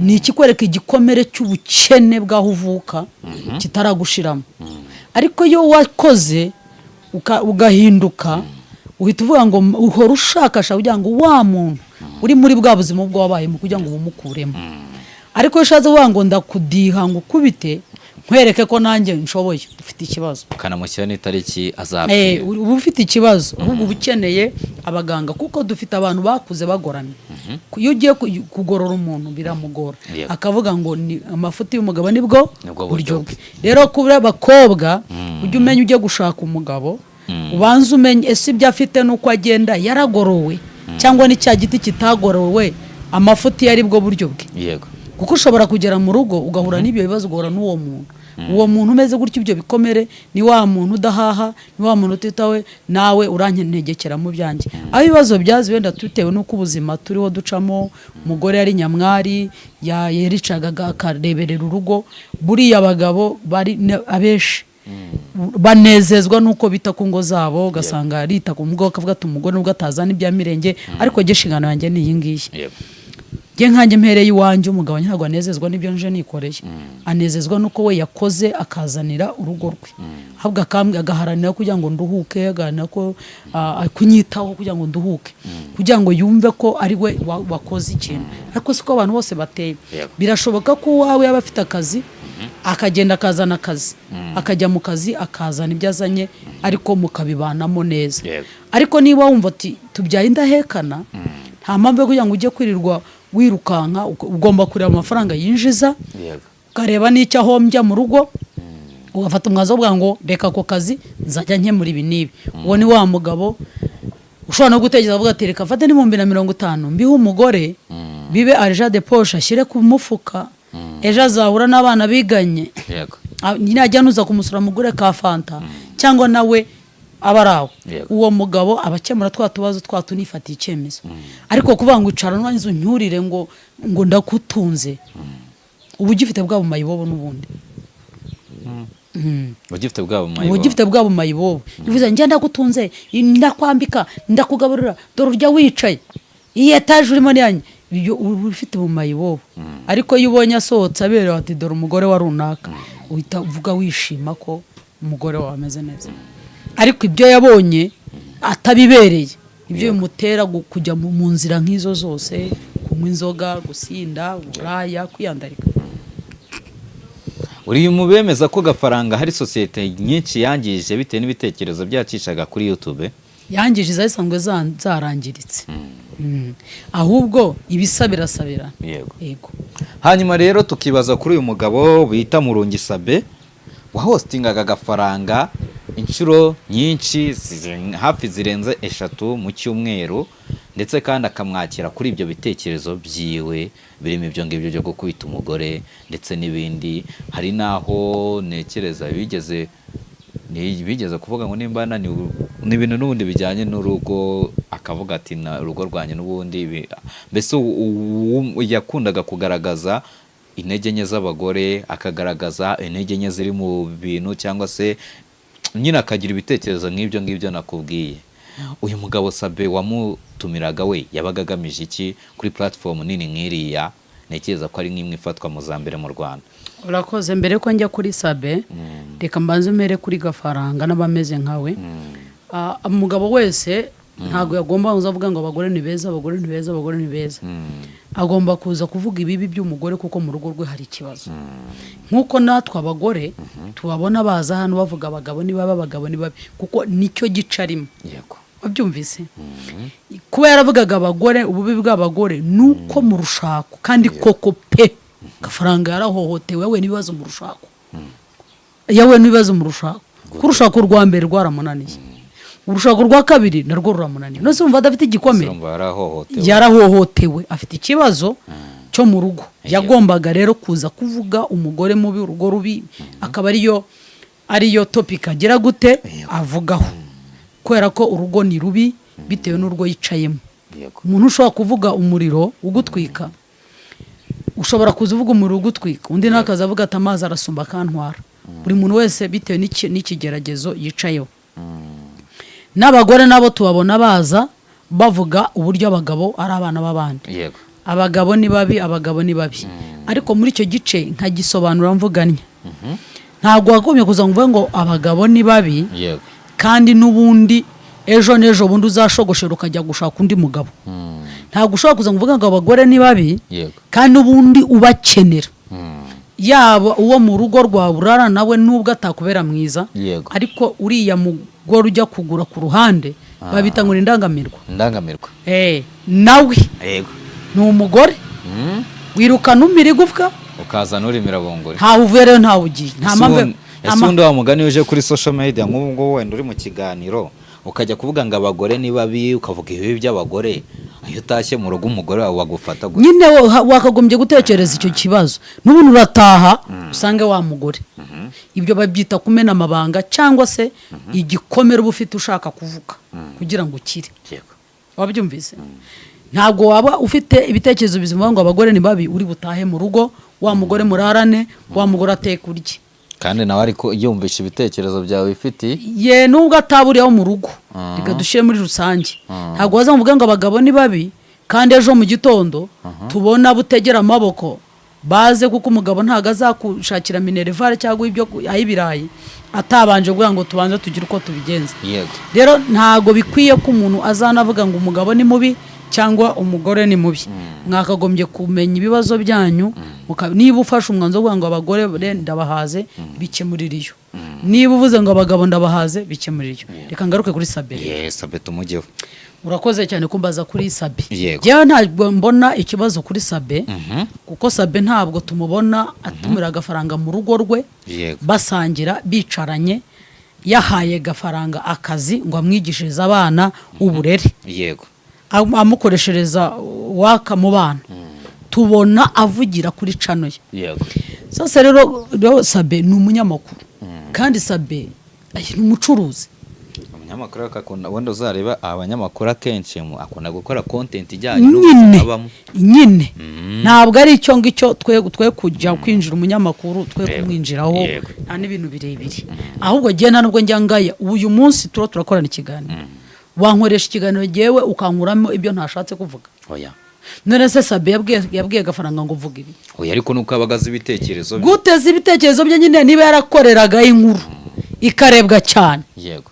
D: ni ikikwereka igikomere cy'ubukene bw'aho uvuka kitaragushiramo. Ariko iyo wakoze ugahinduka, uhita uvuga ngo uhora ushakashaka kugira ngo wa muntu uri muri bwa buzima bwo wabayemo, kugira ngo ubumukuremo. Ariko iyo ushatse kuvuga ngo ndakudiha ngo ukubite nkwereke ko nanjye nshoboye, ufite ikibazo.
C: Ukanamushyira n'itariki azapfira.
D: Uba ufite ikibazo. Ahubwo uba ukeneye abaganga, kuko dufite abantu bakuze bagoramye. Iyo ugiye kugorora umuntu biramugora, akavuga ngo ni amafuti y'umugabo nibwo
C: Nibwo
D: buryo
C: buryo
D: bwe. Rero kuri abakobwa, ujye umenya, ujye gushaka umugabo, ubanze umenye ese ibyo afite n'uko agenda yaragorowe, cyangwa ni cya giti kitagorowe, amafuti yari bwo buryo bwe. Kuko ushobora kugera mu rugo ugahura n'ibyo bibazo, ugahura n'uwo muntu, uwo muntu umeze gutyo, ibyo bikomere, ni wa muntu udahaha, ni wa muntu utitawe, nawe urantegekera mu byanjye. Aho ibibazo byazi wenda bitewe n'uko ubuzima turiho ducamo, umugore yari nyamwari, yaricaga akareberera urugo. Buriya abagabo bari abenshi banezezwa n'uko bita ku ngo zabo, ugasanga arita ku mugore, akavuga ati umugore nubwo atazana ibya mirenge, ariko jye inshingano yanjye ni iyi ngiyi. Njye nkanjye mpereye iwanjye, umugabo ntabwo anezezwa n'ibyo nje nikoreye, anezezwa n'uko we yakoze akazanira urugo rwe, ahubwo agaharanira kugira ngo nduhuke, agaharanira ko kunyitaho kugira ngo nduhuke, kugira ngo yumve ko ari we wakoze ikintu. Ariko siko abantu bose bateye. Birashoboka ko uwawe yaba afite akazi, akagenda akazana akazi, akajya mu kazi akazana ibyo azanye, ariko mukabibanamo neza. Ariko niba wumva ati tubyaye indahekana, nta mpamvu yo kugira ngo ujye kwirirwa wirukanka. Ugomba kureba amafaranga yinjiza, ukareba n'icyo ahombya mu rugo, ugafata umwanzuro uvuga ngo reka ako kazi nzajya nkemura ibi n'ibi. Uwo ni wa mugabo ushobora no gutekereza avuga ati reka mfate n'50,000 mbihe umugore, bibe argent de poche, ashyire ku mufuka, ejo azahura n'abana biganye, najya nuza kumusura mugure ka fanta, cyangwa nawe aba ari aho. Uwo mugabo aba akemura twa tubazo twa tunifatiye icyemezo. Ariko kuvuga ngo icara nurangiza unyurire ngo ndakutunze, uba ugifite bwa bumayibobo n'ubundi.
C: Ugifite bwa
D: Uba
C: bumayibobo.
D: ugifite bwa bumayibobo, bivuze njye ndagutunze, ndakwambika, ndakugaburira, dore urya wicaye, iyi etaje urimo ni yanjye. Ibyo uba ufite bumayibobo. Ariko iyo ubonye asohotse aberewe, ati dore umugore wa runaka, uhita uvuga wishima ko umugore wawe ameze neza. Ariko ibyo yabonye atabibereye, ibyo bimutera kujya mu nzira nk'izo zose, kunywa inzoga, gusinda, uburaya, kwiyandarika.
C: Uri mu bemeza ko Gafaranga hari sosiyete nyinshi yangije bitewe n'ibitekerezo byacishaga kuri YouTube.
D: Yangije izasanzwe zarangiritse. Ahubwo ibisa birasabira. Yego.
C: Hanyuma rero tukibaza kuri uyu mugabo bita Murungi Sabe wahostingaga Gafaranga inshuro nyinshi, hafi zirenze 3 mu cyumweru, ndetse kandi akamwakira kuri ibyo bitekerezo byiwe birimo ibyo ngibyo byo gukubita umugore ndetse n'ibindi. Hari n'aho ntekereza bigeze kuvuga ngo nimba ananiwe, ni ibintu n'ubundi bijyanye n'urugo, akavuga ati na urugo rwanjye n'ubundi mbese yakundaga kugaragaza intege nke z'abagore, akagaragaza intege nke ziri mu bintu, cyangwa se nyine akagira ibitekerezo nk'ibyo ngibyo nakubwiye. Uyu mugabo Sabe wamutumiraga we yabaga agamije iki kuri platform nini nk'iriya, ntekereza ko ari nk'imwe ifatwa mu za mbere mu Rwanda?
D: Urakoze. Mbere ko njya kuri Sabe, reka mbanze mpere kuri Gafaranga n'abameze nkawe. Umugabo wese ntabwo yagomba kuza avuga ngo abagore ni beza, abagore ni beza, abagore ni beza. Agomba kuza kuvuga ibibi by'umugore kuko mu rugo rwe hari ikibazo, nk'uko natwe abagore tubabona baza hano bavuga abagabo ni babi, abagabo ni babi, kuko nicyo gice arimo. Wabyumvise, kuba yaravugaga abagore, ububi bw'abagore, ni uko mu rushako, kandi koko pe, Gafaranga yarahohotewe, yahuye n'ibibazo mu rushako, yahuye n'ibibazo mu rushako. Kuko urushako rwa mbere rwaramunaniye, urushako rwa kabiri narwo ruramunaniye, none se wumva adafite igikomere?
C: Urumva yarahohotewe.
D: Yarahohotewe, afite ikibazo cyo mu rugo. Yagombaga rero kuza kuvuga umugore mubi, urugo rubi, akaba ariyo topic agira gute avugaho, kubera ko urugo ni rubi bitewe n'urwo yicayemo. Umuntu ushobora kuvuga umuriro ugutwika, ushobora kuza uvuga umuriro ugutwika, undi nawe akaza avuga ati amazi arasumba akantwara. Buri muntu wese bitewe n'ikigeragezo yicayeho. N'abagore nabo tubabona baza bavuga uburyo abagabo ari abana b'abandi, abagabo ni babi, abagabo ni babi. Ariko muri icyo gice nkagisobanura mvuganya, ntabwo wagombye kuza ngo uvuge ngo abagabo ni babi, kandi n'ubundi ejo n'ejo bundi uzashogoshera ukajya gushaka undi mugabo. Ntabwo ushobora kuza ngo uvuge ngo abagore ni babi, kandi n'ubundi ubakenera, yaba uwo mu rugo rwawe urara nawe, nubwo atakubera mwiza, ariko uriya mugore ujya kugura ku ruhande babita ngo ni indangamirwa.
C: Indangamirwa.
D: Nawe ni umugore, wirukana umira igufwa,
C: ukazana uri mirabunguri.
D: Ntawe uvuye rero, ntawe ugiye, nta mpamvu.
C: Ese ubundi wa mugani uje kuri social media nk'ubu ngubu, wenda uri mu kiganiro, ukajya kuvuga ngo abagore ni babi, ukavuga ibibi by'abagore, Iyo utashye mu rugo umugore wawe wagufata gute?
D: Nyine wakagombye gutekereza icyo kibazo. N'ubundi urataha usange wa mugore. Ibyo babyita kumena amabanga cyangwa se igikomere uba ufite ushaka kuvuga kugira ngo ukire. Wabyumvise? Ntabwo waba ufite ibitekerezo bizima ngo abagore ni babi, uri butahe mu rugo wa mugore murarane, wa mugore ateka urye.
C: Kandi nawe ariko yumvisha ibitekerezo byawe wifitiye.
D: Ye, nubwo ataburiyeho mu rugo, reka dushyire muri rusange, ntabwo waza muvuge ngo abagabo ni babi kandi ejo mu gitondo tubona butegera amaboko baze, kuko umugabo ntabwo azakushakira minerval cyangwa ibyo ay'ibirayi atabanje kugira ngo tubanze tugire uko tubigenza. Rero ntabwo bikwiye ko umuntu azanavuga ngo umugabo ni mubi cyangwa umugore ni mubi. Mwakagombye kumenya ibibazo byanyu, niba ufashe umwanzuro wo kuvuga ngo abagore ndabahaze, bikemurira iyo. Niba uvuze ngo abagabo ndabahaze, bikemurira iyo. Reka ngaruke kuri Sabe.
C: Yes, Sabe tumugeho.
D: Urakoze cyane kumbaza kuri Sabe. Njyewe ntabwo mbona ikibazo kuri Sabe, kuko Sabe ntabwo tumubona atumira agafaranga mu rugo rwe, basangira bicaranye, yahaye Gafaranga akazi ngo amwigishirize abana uburere, amukoreshereza waka mu bana, tubona avugira kuri channel ye. Sasa rero Sabe ni umunyamakuru, kandi Sabe ni umucuruzi.
C: Umunyamakuru akakunda, wenda uzareba abanyamakuru akenshi akunda gukora content ijyanye n'ubuzima abamo.
D: Nyine ntabwo ari icyo ngicyo, twe kujya kwinjira umunyamakuru, twe kumwinjiraho nta n'ibintu birebire. Ahubwo njye nta nubwo njya ngaya. Uyu munsi turiho turakorana ikiganiro, wankoresha ikiganiro jyewe ukankuramo ibyo ntashatse kuvuga.
C: Oya.
D: None se Sabe yabwiye Gafaranga ngo uvuge ibi?
C: Oya, ariko nuko aba azi ibitekerezo bye.
D: Guteza ibitekerezo bye nyine, niba yarakoreraga inkuru ikarebwa cyane,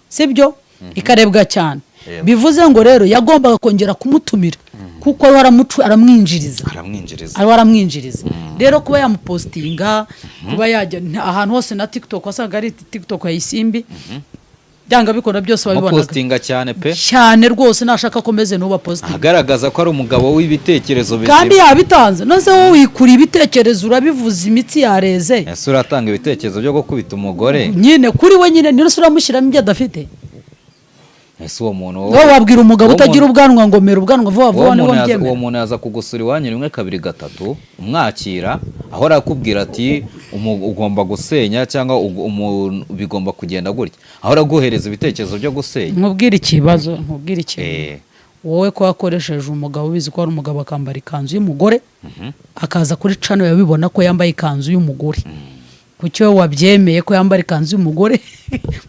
D: sibyo, ikarebwa cyane, bivuze ngo rero yagombaga kongera kumutumira, kuko we aramwinjiriza.
C: Aramwinjiriza.
D: Ariwe aramwinjiriza. Rero kuba yamupostinga, kuba yajya ahantu hose na TikTok, wasanga ari TikTok ya Isimbi, byanga bikora byose wabibonaga.
C: Amupostinga cyane pe.
D: Cyane rwose, nashaka akomeze n'ubu apostinga.
C: Agaragaza ko ari umugabo w'ibitekerezo bizima.
D: Kandi yabitanze. None se wowe wikura ibitekerezo, urabivuza, imitsi yareze.
C: Ese uratanga ibitekerezo byo gukubita umugore?
D: Nyine kuri we nyine niyo uramushyiramo ibyo adafite.
C: Ese uwo muntu
D: Wowe wabwira umugabo
C: uwo
D: utagira ubwanwa ngo mera ubwanwa vuba
C: uwo
D: vuba, niwo
C: muntu yaza, uwo
D: mbyemera?
C: muntu yaza kugusura iwanyu rimwe, kabiri, gatatu, umwakira, ahora akubwira ati ugomba gusenya cyangwa bigomba kugenda gutya, ahora aguhereza ibitekerezo byo gusenya.
D: Nkubwire ikibazo, nkubwire ikintu. Wowe ko wakoresheje umugabo ubizi ko ari umugabo, akambara ikanzu y'umugore, akaza kuri channel yabibona ko yambaye ikanzu y'umugore, kuki wowe wabyemeye ko yambara ikanzu y'umugore?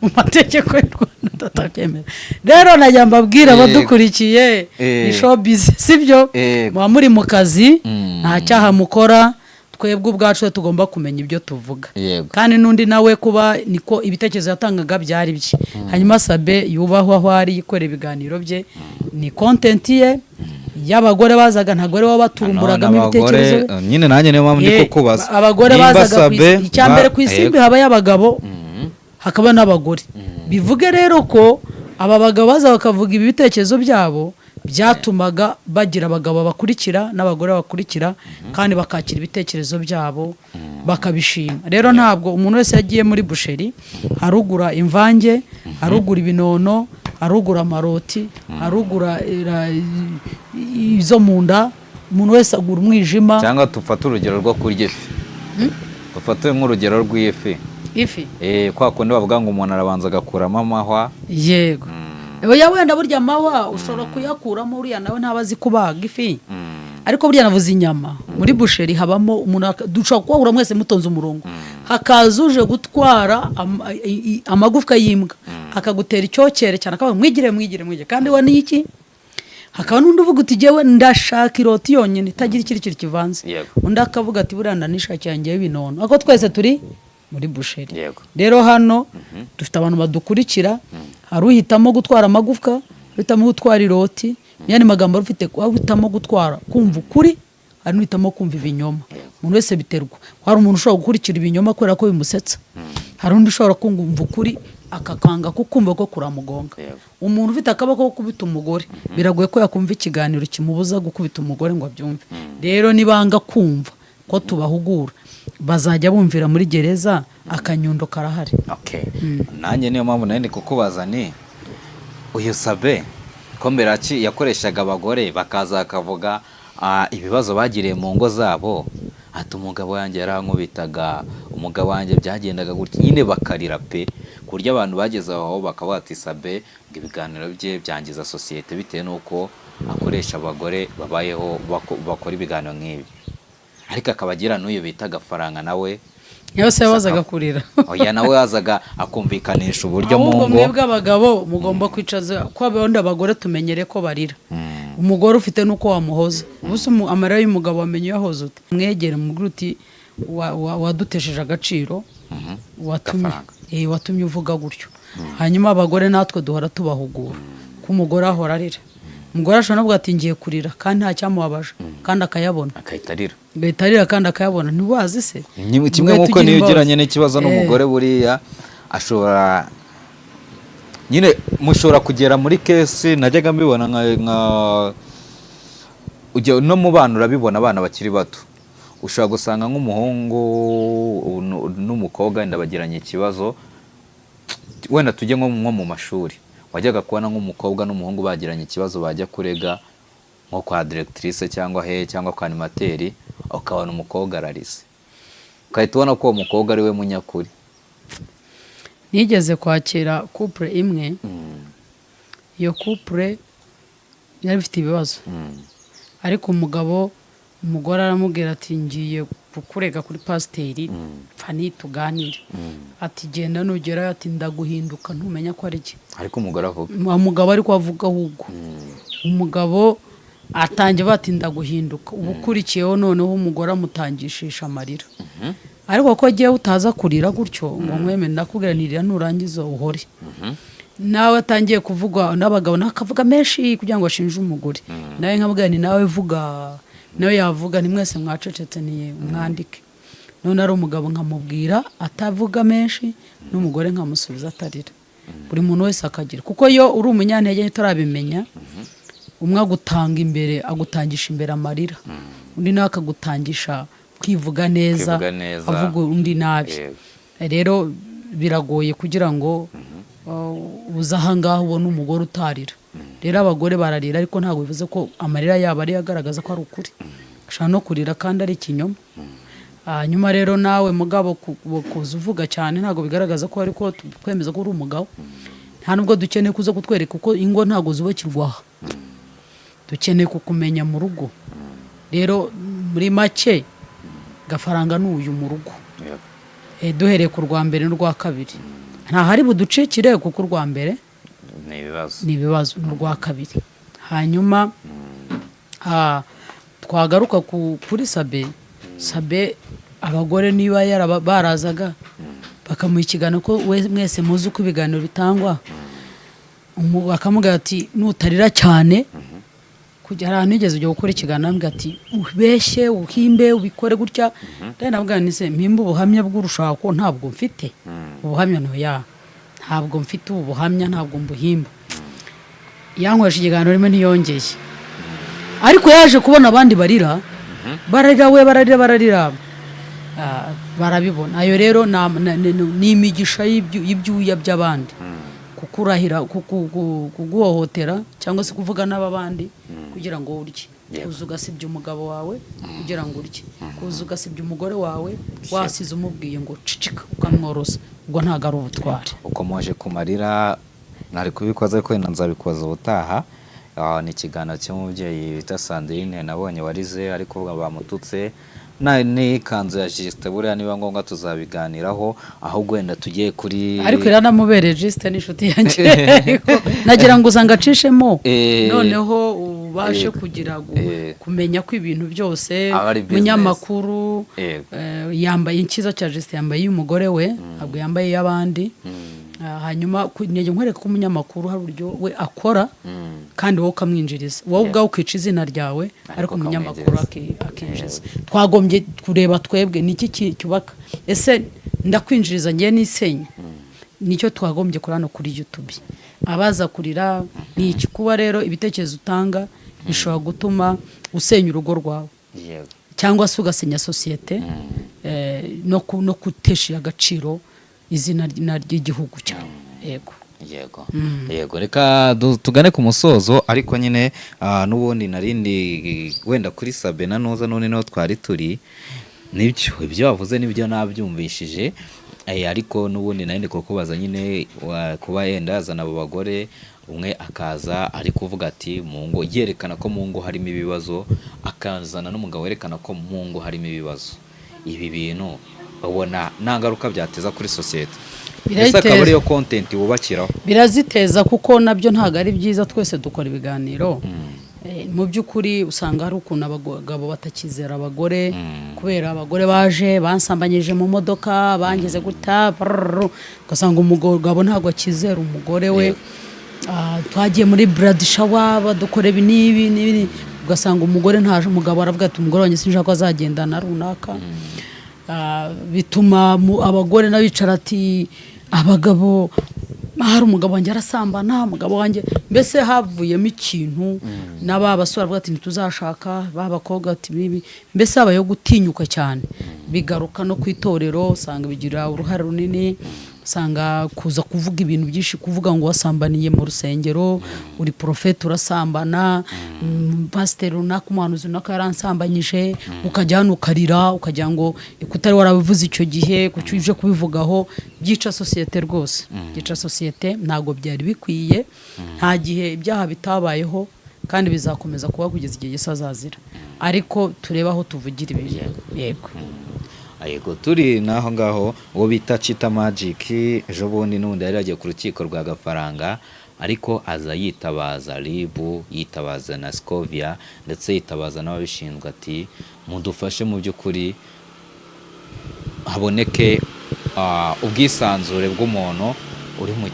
D: Mu mategeko y'u Rwanda tutabyemera. Rero najya mbabwira abadukurikiye, ni showbiz, sibyo? Muba muri mu kazi, nta cyaha mukora. Twebwe ubwacu tugomba kumenya ibyo tuvuga. Kandi n'undi nawe kuba niko ibitekerezo yatangaga byari bye. Hanyuma Sabe yubahwa aho ari, yikorera ibiganiro bye, ni content ye y'abagore bazaga, ntabwo ari wowe batumburagamo
C: Nanone abagore,
D: ibitekerezo bye.
C: nyine nanjye niyo mpamvu ndi kukubaza.
D: Abagore
C: Nimba
D: bazaga ku
C: Sabe
D: icya mbere ku Isimbi habayo abagabo, hakaba n'abagore. Bivuge rero ko aba bagabo baza bakavuga ibi bitekerezo byabo, byatumaga bagira abagabo bakurikira n'abagore bakurikira, kandi bakakira ibitekerezo byabo bakabishima. Rero ntabwo umuntu wese yagiye muri boucherie, harugura imvange, harugura ibinono, harugura amaroti, harugura izo mu nda, umuntu wese agura umwijima.
C: Cyangwa dufate urugero rwo kurya ifi, dufate nk'urugero rw'ifi.
D: Ifi.
C: Kwa kundi bavuga ngo umuntu arabanza agakuramo amahwa.
D: Yego. Oya, wenda burya amahwa ushobora kuyakuramo, uriya nawe ntaba azi kubaga ifi. Ariko burya navuze inyama, muri boucherie habamo umuntu dushobora kuhahura mwese mutonze umurongo, hakaza uje gutwara amagufwa y'imbwa, akagutera icyokere cyane, akavuga mwigire, mwigire, mwigire, kandi we ni iki? Hakaba n'undi uvuga uti jyewe ndashaka iroti yonyine itagira ikindi kintu kivanze. Undi akavuga ati buriya ndanishakiye njyewe ibinono. Ariko twese turi muri boucherie. Rero hano dufite abantu badukurikira, hari uhitamo gutwara amagufwa, uhitamo gutwara iroti, mu yandi magambo ufite uhitamo gutwara kumva ukuri, hari n'uhitamo kumva ibinyoma. Umuntu wese biterwa, hari umuntu ushobora gukurikira ibinyoma kubera ko bimusetsa, hari undi ushobora kumva ukuri akakanga kukumva ko kuramugonga. Umuntu ufite akaboko ko gukubita umugore, biragoye ko yakumva ikiganiro kimubuza gukubita umugore ngo abyumve. Rero nibanga kumva ko tubahugura, bazajya bumvira muri gereza, akanyundo karahari.
C: Nanjye niyo mpamvu nari ndi kukubaza ni uyu Sabe Ko mbere yakoreshaga abagore bakaza bakavuga ibibazo bagiriye mu ngo zabo, ati umugabo wanjye yarankubitaga, umugabo wanjye byagendaga gutya, nyine bakarira pe, ku buryo abantu bageze aho bakavuga ati Sabe ngo ibiganiro bye byangiza sosiyete bitewe n'uko akoresha abagore babayeho bakora ibiganiro nk'ibi, ariko akaba agira n'uyu bita Gafaranga nawe.
D: Yose yabazaga kurira.
C: Oya, nawe yazaga akumvikanisha uburyo mu
D: Ahubwo
C: ngo.
D: Mwebwe abagabo mugomba kwicaza ko abandi abagore tumenyere ko barira. Umugore ufite n'uko wamuhoza ubusa, amarira y'umugabo wamenya uyahoza ute? Mwegere mubwire uti wadutesheje agaciro, watumye
C: Gafaranga.
D: Watumye uvuga gutyo. Hanyuma abagore natwe duhora tubahugura ko umugore ahora arira. Umugore ashobora no kuvuga ati ngiye kurira kandi nta cyamubabaje, kandi akayabona.
C: Agahita arira.
D: Agahita arira kandi akayabona. Ntibazi se?
C: Ni kimwe
D: Ugahita
C: nk'uko
D: ugira
C: niyo
D: imbabazi.
C: ugiranye n'ikibazo n'umugore, buriya ashobora nyine, mushobora kugera muri case, najyaga mbibona nka ujya no mu bana urabibona, abana bakiri bato ushobora gusanga nk'umuhungu n'umukobwa wenda bagiranye ikibazo, wenda tujye nko mu mashuri, wajyaga kubona nk'umukobwa n'umuhungu bagiranye ikibazo, bajya kurega nko kwa directrice cyangwa he cyangwa kwa animateur, ukabona umukobwa ararize, ugahita ubona ko uwo mukobwa ari we munyakuri.
D: Nigeze kwakira couple imwe. Iyo couple yari ifite ibibazo, ariko umugabo, umugore aramubwira ati ngiye kukurega kuri pasiteri fani tuganire. Ati genda, nugerayo, ati ndaguhinduka ntumenya ko ari jye.
C: Ariko umugore avuga.
D: Umugabo ariko avuga, ahubwo umugabo atangiye bati ndaguhinduka. Uba ukurikiyeho noneho umugore amutangishisha amarira, ariko ko agiye utaza kurira gutyo ngo nkwemere, ndakubwira nirira nurangiza uhore. Nawe atangiye kuvuga n'abagabo nawe akavuga menshi kugira ngo ashinje umugore, nawe nkabwira ni nawe vuga, nawe yavuga, ni mwese mwacecetse, ni mwandike. None ari umugabo nkamubwira atavuga menshi, n'umugore nkamusubiza atarira, buri muntu wese akagira, kuko iyo uri umunyantege nke utarabimenya, umwe agutanga imbere, agutangisha imbere amarira, undi nawe akagutangisha kwivuga neza,
C: Kwivuga neza.
D: avuga undi nabi. Rero biragoye kugira ngo uze ahangaha ubone umugore utarira. Rero abagore bararira, ariko ntabwo bivuze ko amarira yabo ariyo agaragaza ko ari ukuri. Ashobora no kurira kandi ari ikinyoma. Hanyuma rero nawe mugabo, kuza uvuga cyane ntabwo bigaragaza ko ariko kwemeza ko uri umugabo. Nta nubwo dukeneye kuza kutwereka uko ingo ntabwo zubakirwa aha, dukeneye kukumenya mu rugo. Rero muri make Gafaranga ni uyu mu rugo. Duhereye ku rwa mbere n'urwa kabiri, ntahari buducikire, kuko urwa mbere
C: Ni ibibazo.
D: Ni ibibazo, ni urwa kabiri. Hanyuma twagaruka kuri Sabe. Sabe abagore niba barazaga bakamuha ikiganiro, ko mwese muzi uko ibiganiro bitangwa, bakamubwira ati nutarira cyane, kujya hari ahantu nigeze ujya gukora ikiganiro, arambwira ati ubeshye, uhimbe, ubikore gutya. Rero nabwira nti se mpimbe ubuhamya bw'urushako? Ntabwo mfite ubuhamya, ntoya ntabwo mfite ubu buhamya, ntabwo mbuhimba. Yankoresha ikiganiro rimwe ntiyongeye, ariko yaje kubona abandi barira, bararira we, bararira, bararira. Barabibona. Ayo rero ni imigisha y'ibyuya by'abandi, kukurahira, kuguhohotera cyangwa se kuvuga n'abandi kugira ngo urye. Kuza ugasibya umugabo wawe kugira ngo urye, kuza ugasibya umugore wawe wasize umubwiye ngo cicika, ukamworosa, ubwo ntabwo ari ubutwari.
C: Ukomoje ku marira, ntari kubikoza ariko wenda nzabikoza ubutaha. Ni ikiganiro cy'umubyeyi bita Sandrine, nabonye warize ari kuvuga bamututse n'ikanzu ya Justin. Buriya niba ngombwa tuzabiganiraho, ahubwo wenda tugiye kuri
D: Ariko iranamubereye, Justin ni inshuti yanjye. Ariko nagira ngo usanga acishemo, noneho ubashe kugira kumenya ko ibintu byose
C: Aba ari business.
D: Munyamakuru yambaye icyiza cya Justin, yambaye iy'umugore we, ntabwo yambaye iy'abandi. Hanyuma ngiye nkwereka ko umunyamakuru hari uburyo we akora kandi wowe ukamwinjiriza, wowe ubwawe ukica izina ryawe, ariko umunyamakuru
C: ukamwinjiriza.
D: Akinjiza. Twagombye kureba twebwe ni iki cyubaka. Ese ndakwinjiriza ngiye nisenya? Nicyo twagombye kuri hano kuri YouTube, abaza kurira ni iki? Kuba rero ibitekerezo utanga bishobora gutuma usenya urugo rwawe cyangwa se ugasenya sosiyete, no gutesha agaciro izina ry'igihugu cyawe. Yego.
C: Yego, yego, reka tugane ku musozo, ariko nyine n'ubundi narindi wenda kuri Sabe na Nuza, none niho twari turi. Nibyo, ibyo wavuze nibyo nabyumvishije. Ariko n'ubundi narindi kukubaza nyine kuba yenda yazana abo bagore, umwe akaza ari kuvuga ati mu ngo, yerekana ko mu ngo harimo ibibazo, akazana n'umugabo werekana ko mu ngo harimo ibibazo. Ibi bintu ubona nta ngaruka byateza kuri sosiyete? Ese akaba
D: Birayiteza.
C: ariyo content wubakiraho?
D: Biraziteza, kuko nabyo ntabwo ari byiza. Twese dukora ibiganiro. Mu by'ukuri usanga hari ukuntu abagabo batakizera abagore, kubera abagore baje bansambanyije mu modoka, bangeze guta brrr, ugasanga umugabo ntabwo akizera umugore we. Twagiye muri bridal shower, badukora ibi n'ibi n'ibi, ugasanga umugore ntaje, umugabo aravuga ati umugore wanjye sinshaka ko azagendana runaka. Bituma abagore n'abicara ati abagabo, hari umugabo wanjye arasambana, umugabo wanjye, mbese havuyemo ikintu, n'aba basore bavuga ati ntituzashaka, ba bakobwa ati bibi, mbese habayeho gutinyuka cyane. Bigaruka no ku itorero, usanga bigira uruhare runini. Usanga kuza kuvuga ibintu byinshi, kuvuga ngo wasambaniye mu rusengero, uri porofeti urasambana, pasiteri runaka, umuhanuzi runaka yaransambanyije, ukajya hano ukarira, ukagira ngo kutari warabivuze icyo gihe, kuki uje kubivugaho? Byica sosiyete rwose, byica sosiyete, ntabwo byari bikwiye. Nta gihe ibyaha bitabayeho, kandi bizakomeza kuba kugeza igihe Yesu azazira, ariko turebe aho tuvugira ibintu. Yego.
C: Yego, turi n'aho ngaho, uwo bita Chita Magic ejo bundi n'ubundi yari yagiye ku rukiko rwa Gafaranga, ariko aza yitabaza RIB, yitabaza na Scovia, ndetse yitabaza n'ababishinzwe, ati mudufashe mu by'ukuri haboneke ubwisanzure bw'umuntu uri mu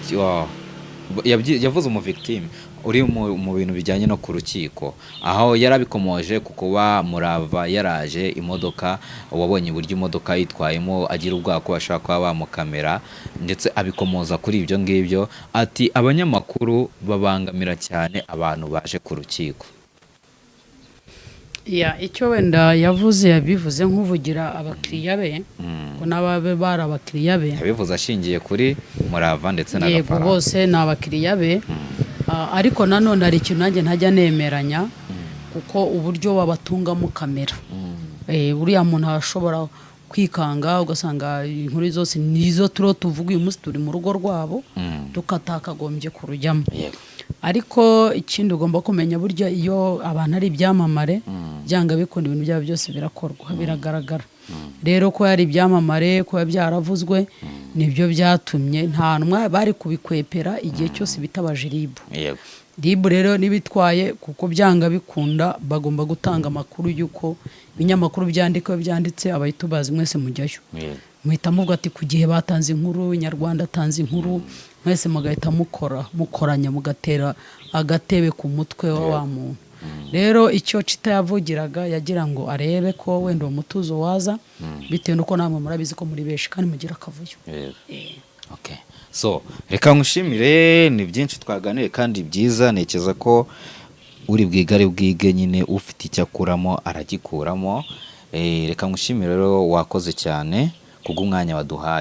C: yavuze umu victime uri mu bintu bijyanye no ku rukiko, aho yarabikomoje ku kuba Murava yaraje imodoka, wabonye uburyo imodoka yitwayemo, agira ubwoba ko bashobora kuba bamukamera, ndetse abikomoza kuri ibyo ngibyo, ati abanyamakuru babangamira cyane abantu baje ku rukiko.
D: Ya, icyo wenda yavuze, yabivuze nk'uvugira abakiriya be, ko n'ababe bari abakiriya be.
C: Yabivuze ashingiye kuri Murava ndetse na
D: Yego.
C: Gafaranga.
D: Bose ni abakiriya be. Ariko nanone hari ikintu nanjye ntajya nemeranya, kuko uburyo babatungamo kamera, uriya muntu ashobora kwikanga, ugasanga inkuru zose nizo turiho tuvuga uyu munsi, turi mu rugo rwabo, tukatakagombye kurujyamo. Ariko ikindi ugomba kumenya, burya iyo abantu ari ibyamamare, byanga bikunda ibintu byabo byose birakorwa, biragaragara. Rero ko yari ibyamamare, kuba byaravuzwe, nibyo byatumye nta ntumwa bari kubikwepera igihe cyose bitabaje RIB. RIB rero n'ibitwaye, kuko byanga bikunda bagomba gutanga amakuru y'uko ibinyamakuru byandika, iyo byanditse abayitubazi mwese mujyayo, muhita muvuga ati ku gihe batanze inkuru, Inyarwanda atanze inkuru, mwese mugahita mukora mukoranya, mugatera agatebe ku mutwe wa wa muntu. Rero icyo Cita yavugiraga, yagira ngo arebe ko wenda uwo mutuzo waza, bitewe n'uko namwe murabizi ko muri benshi kandi mugira akavuyo.
C: Okay. So, reka nkushimire, ni byinshi twaganiriye kandi byiza, ntekereza ko uri bwige ari bwige nyine, ufite icyo akuramo aragikuramo. Reka nkushimire rero, wakoze cyane kubw'umwanya waduhaye.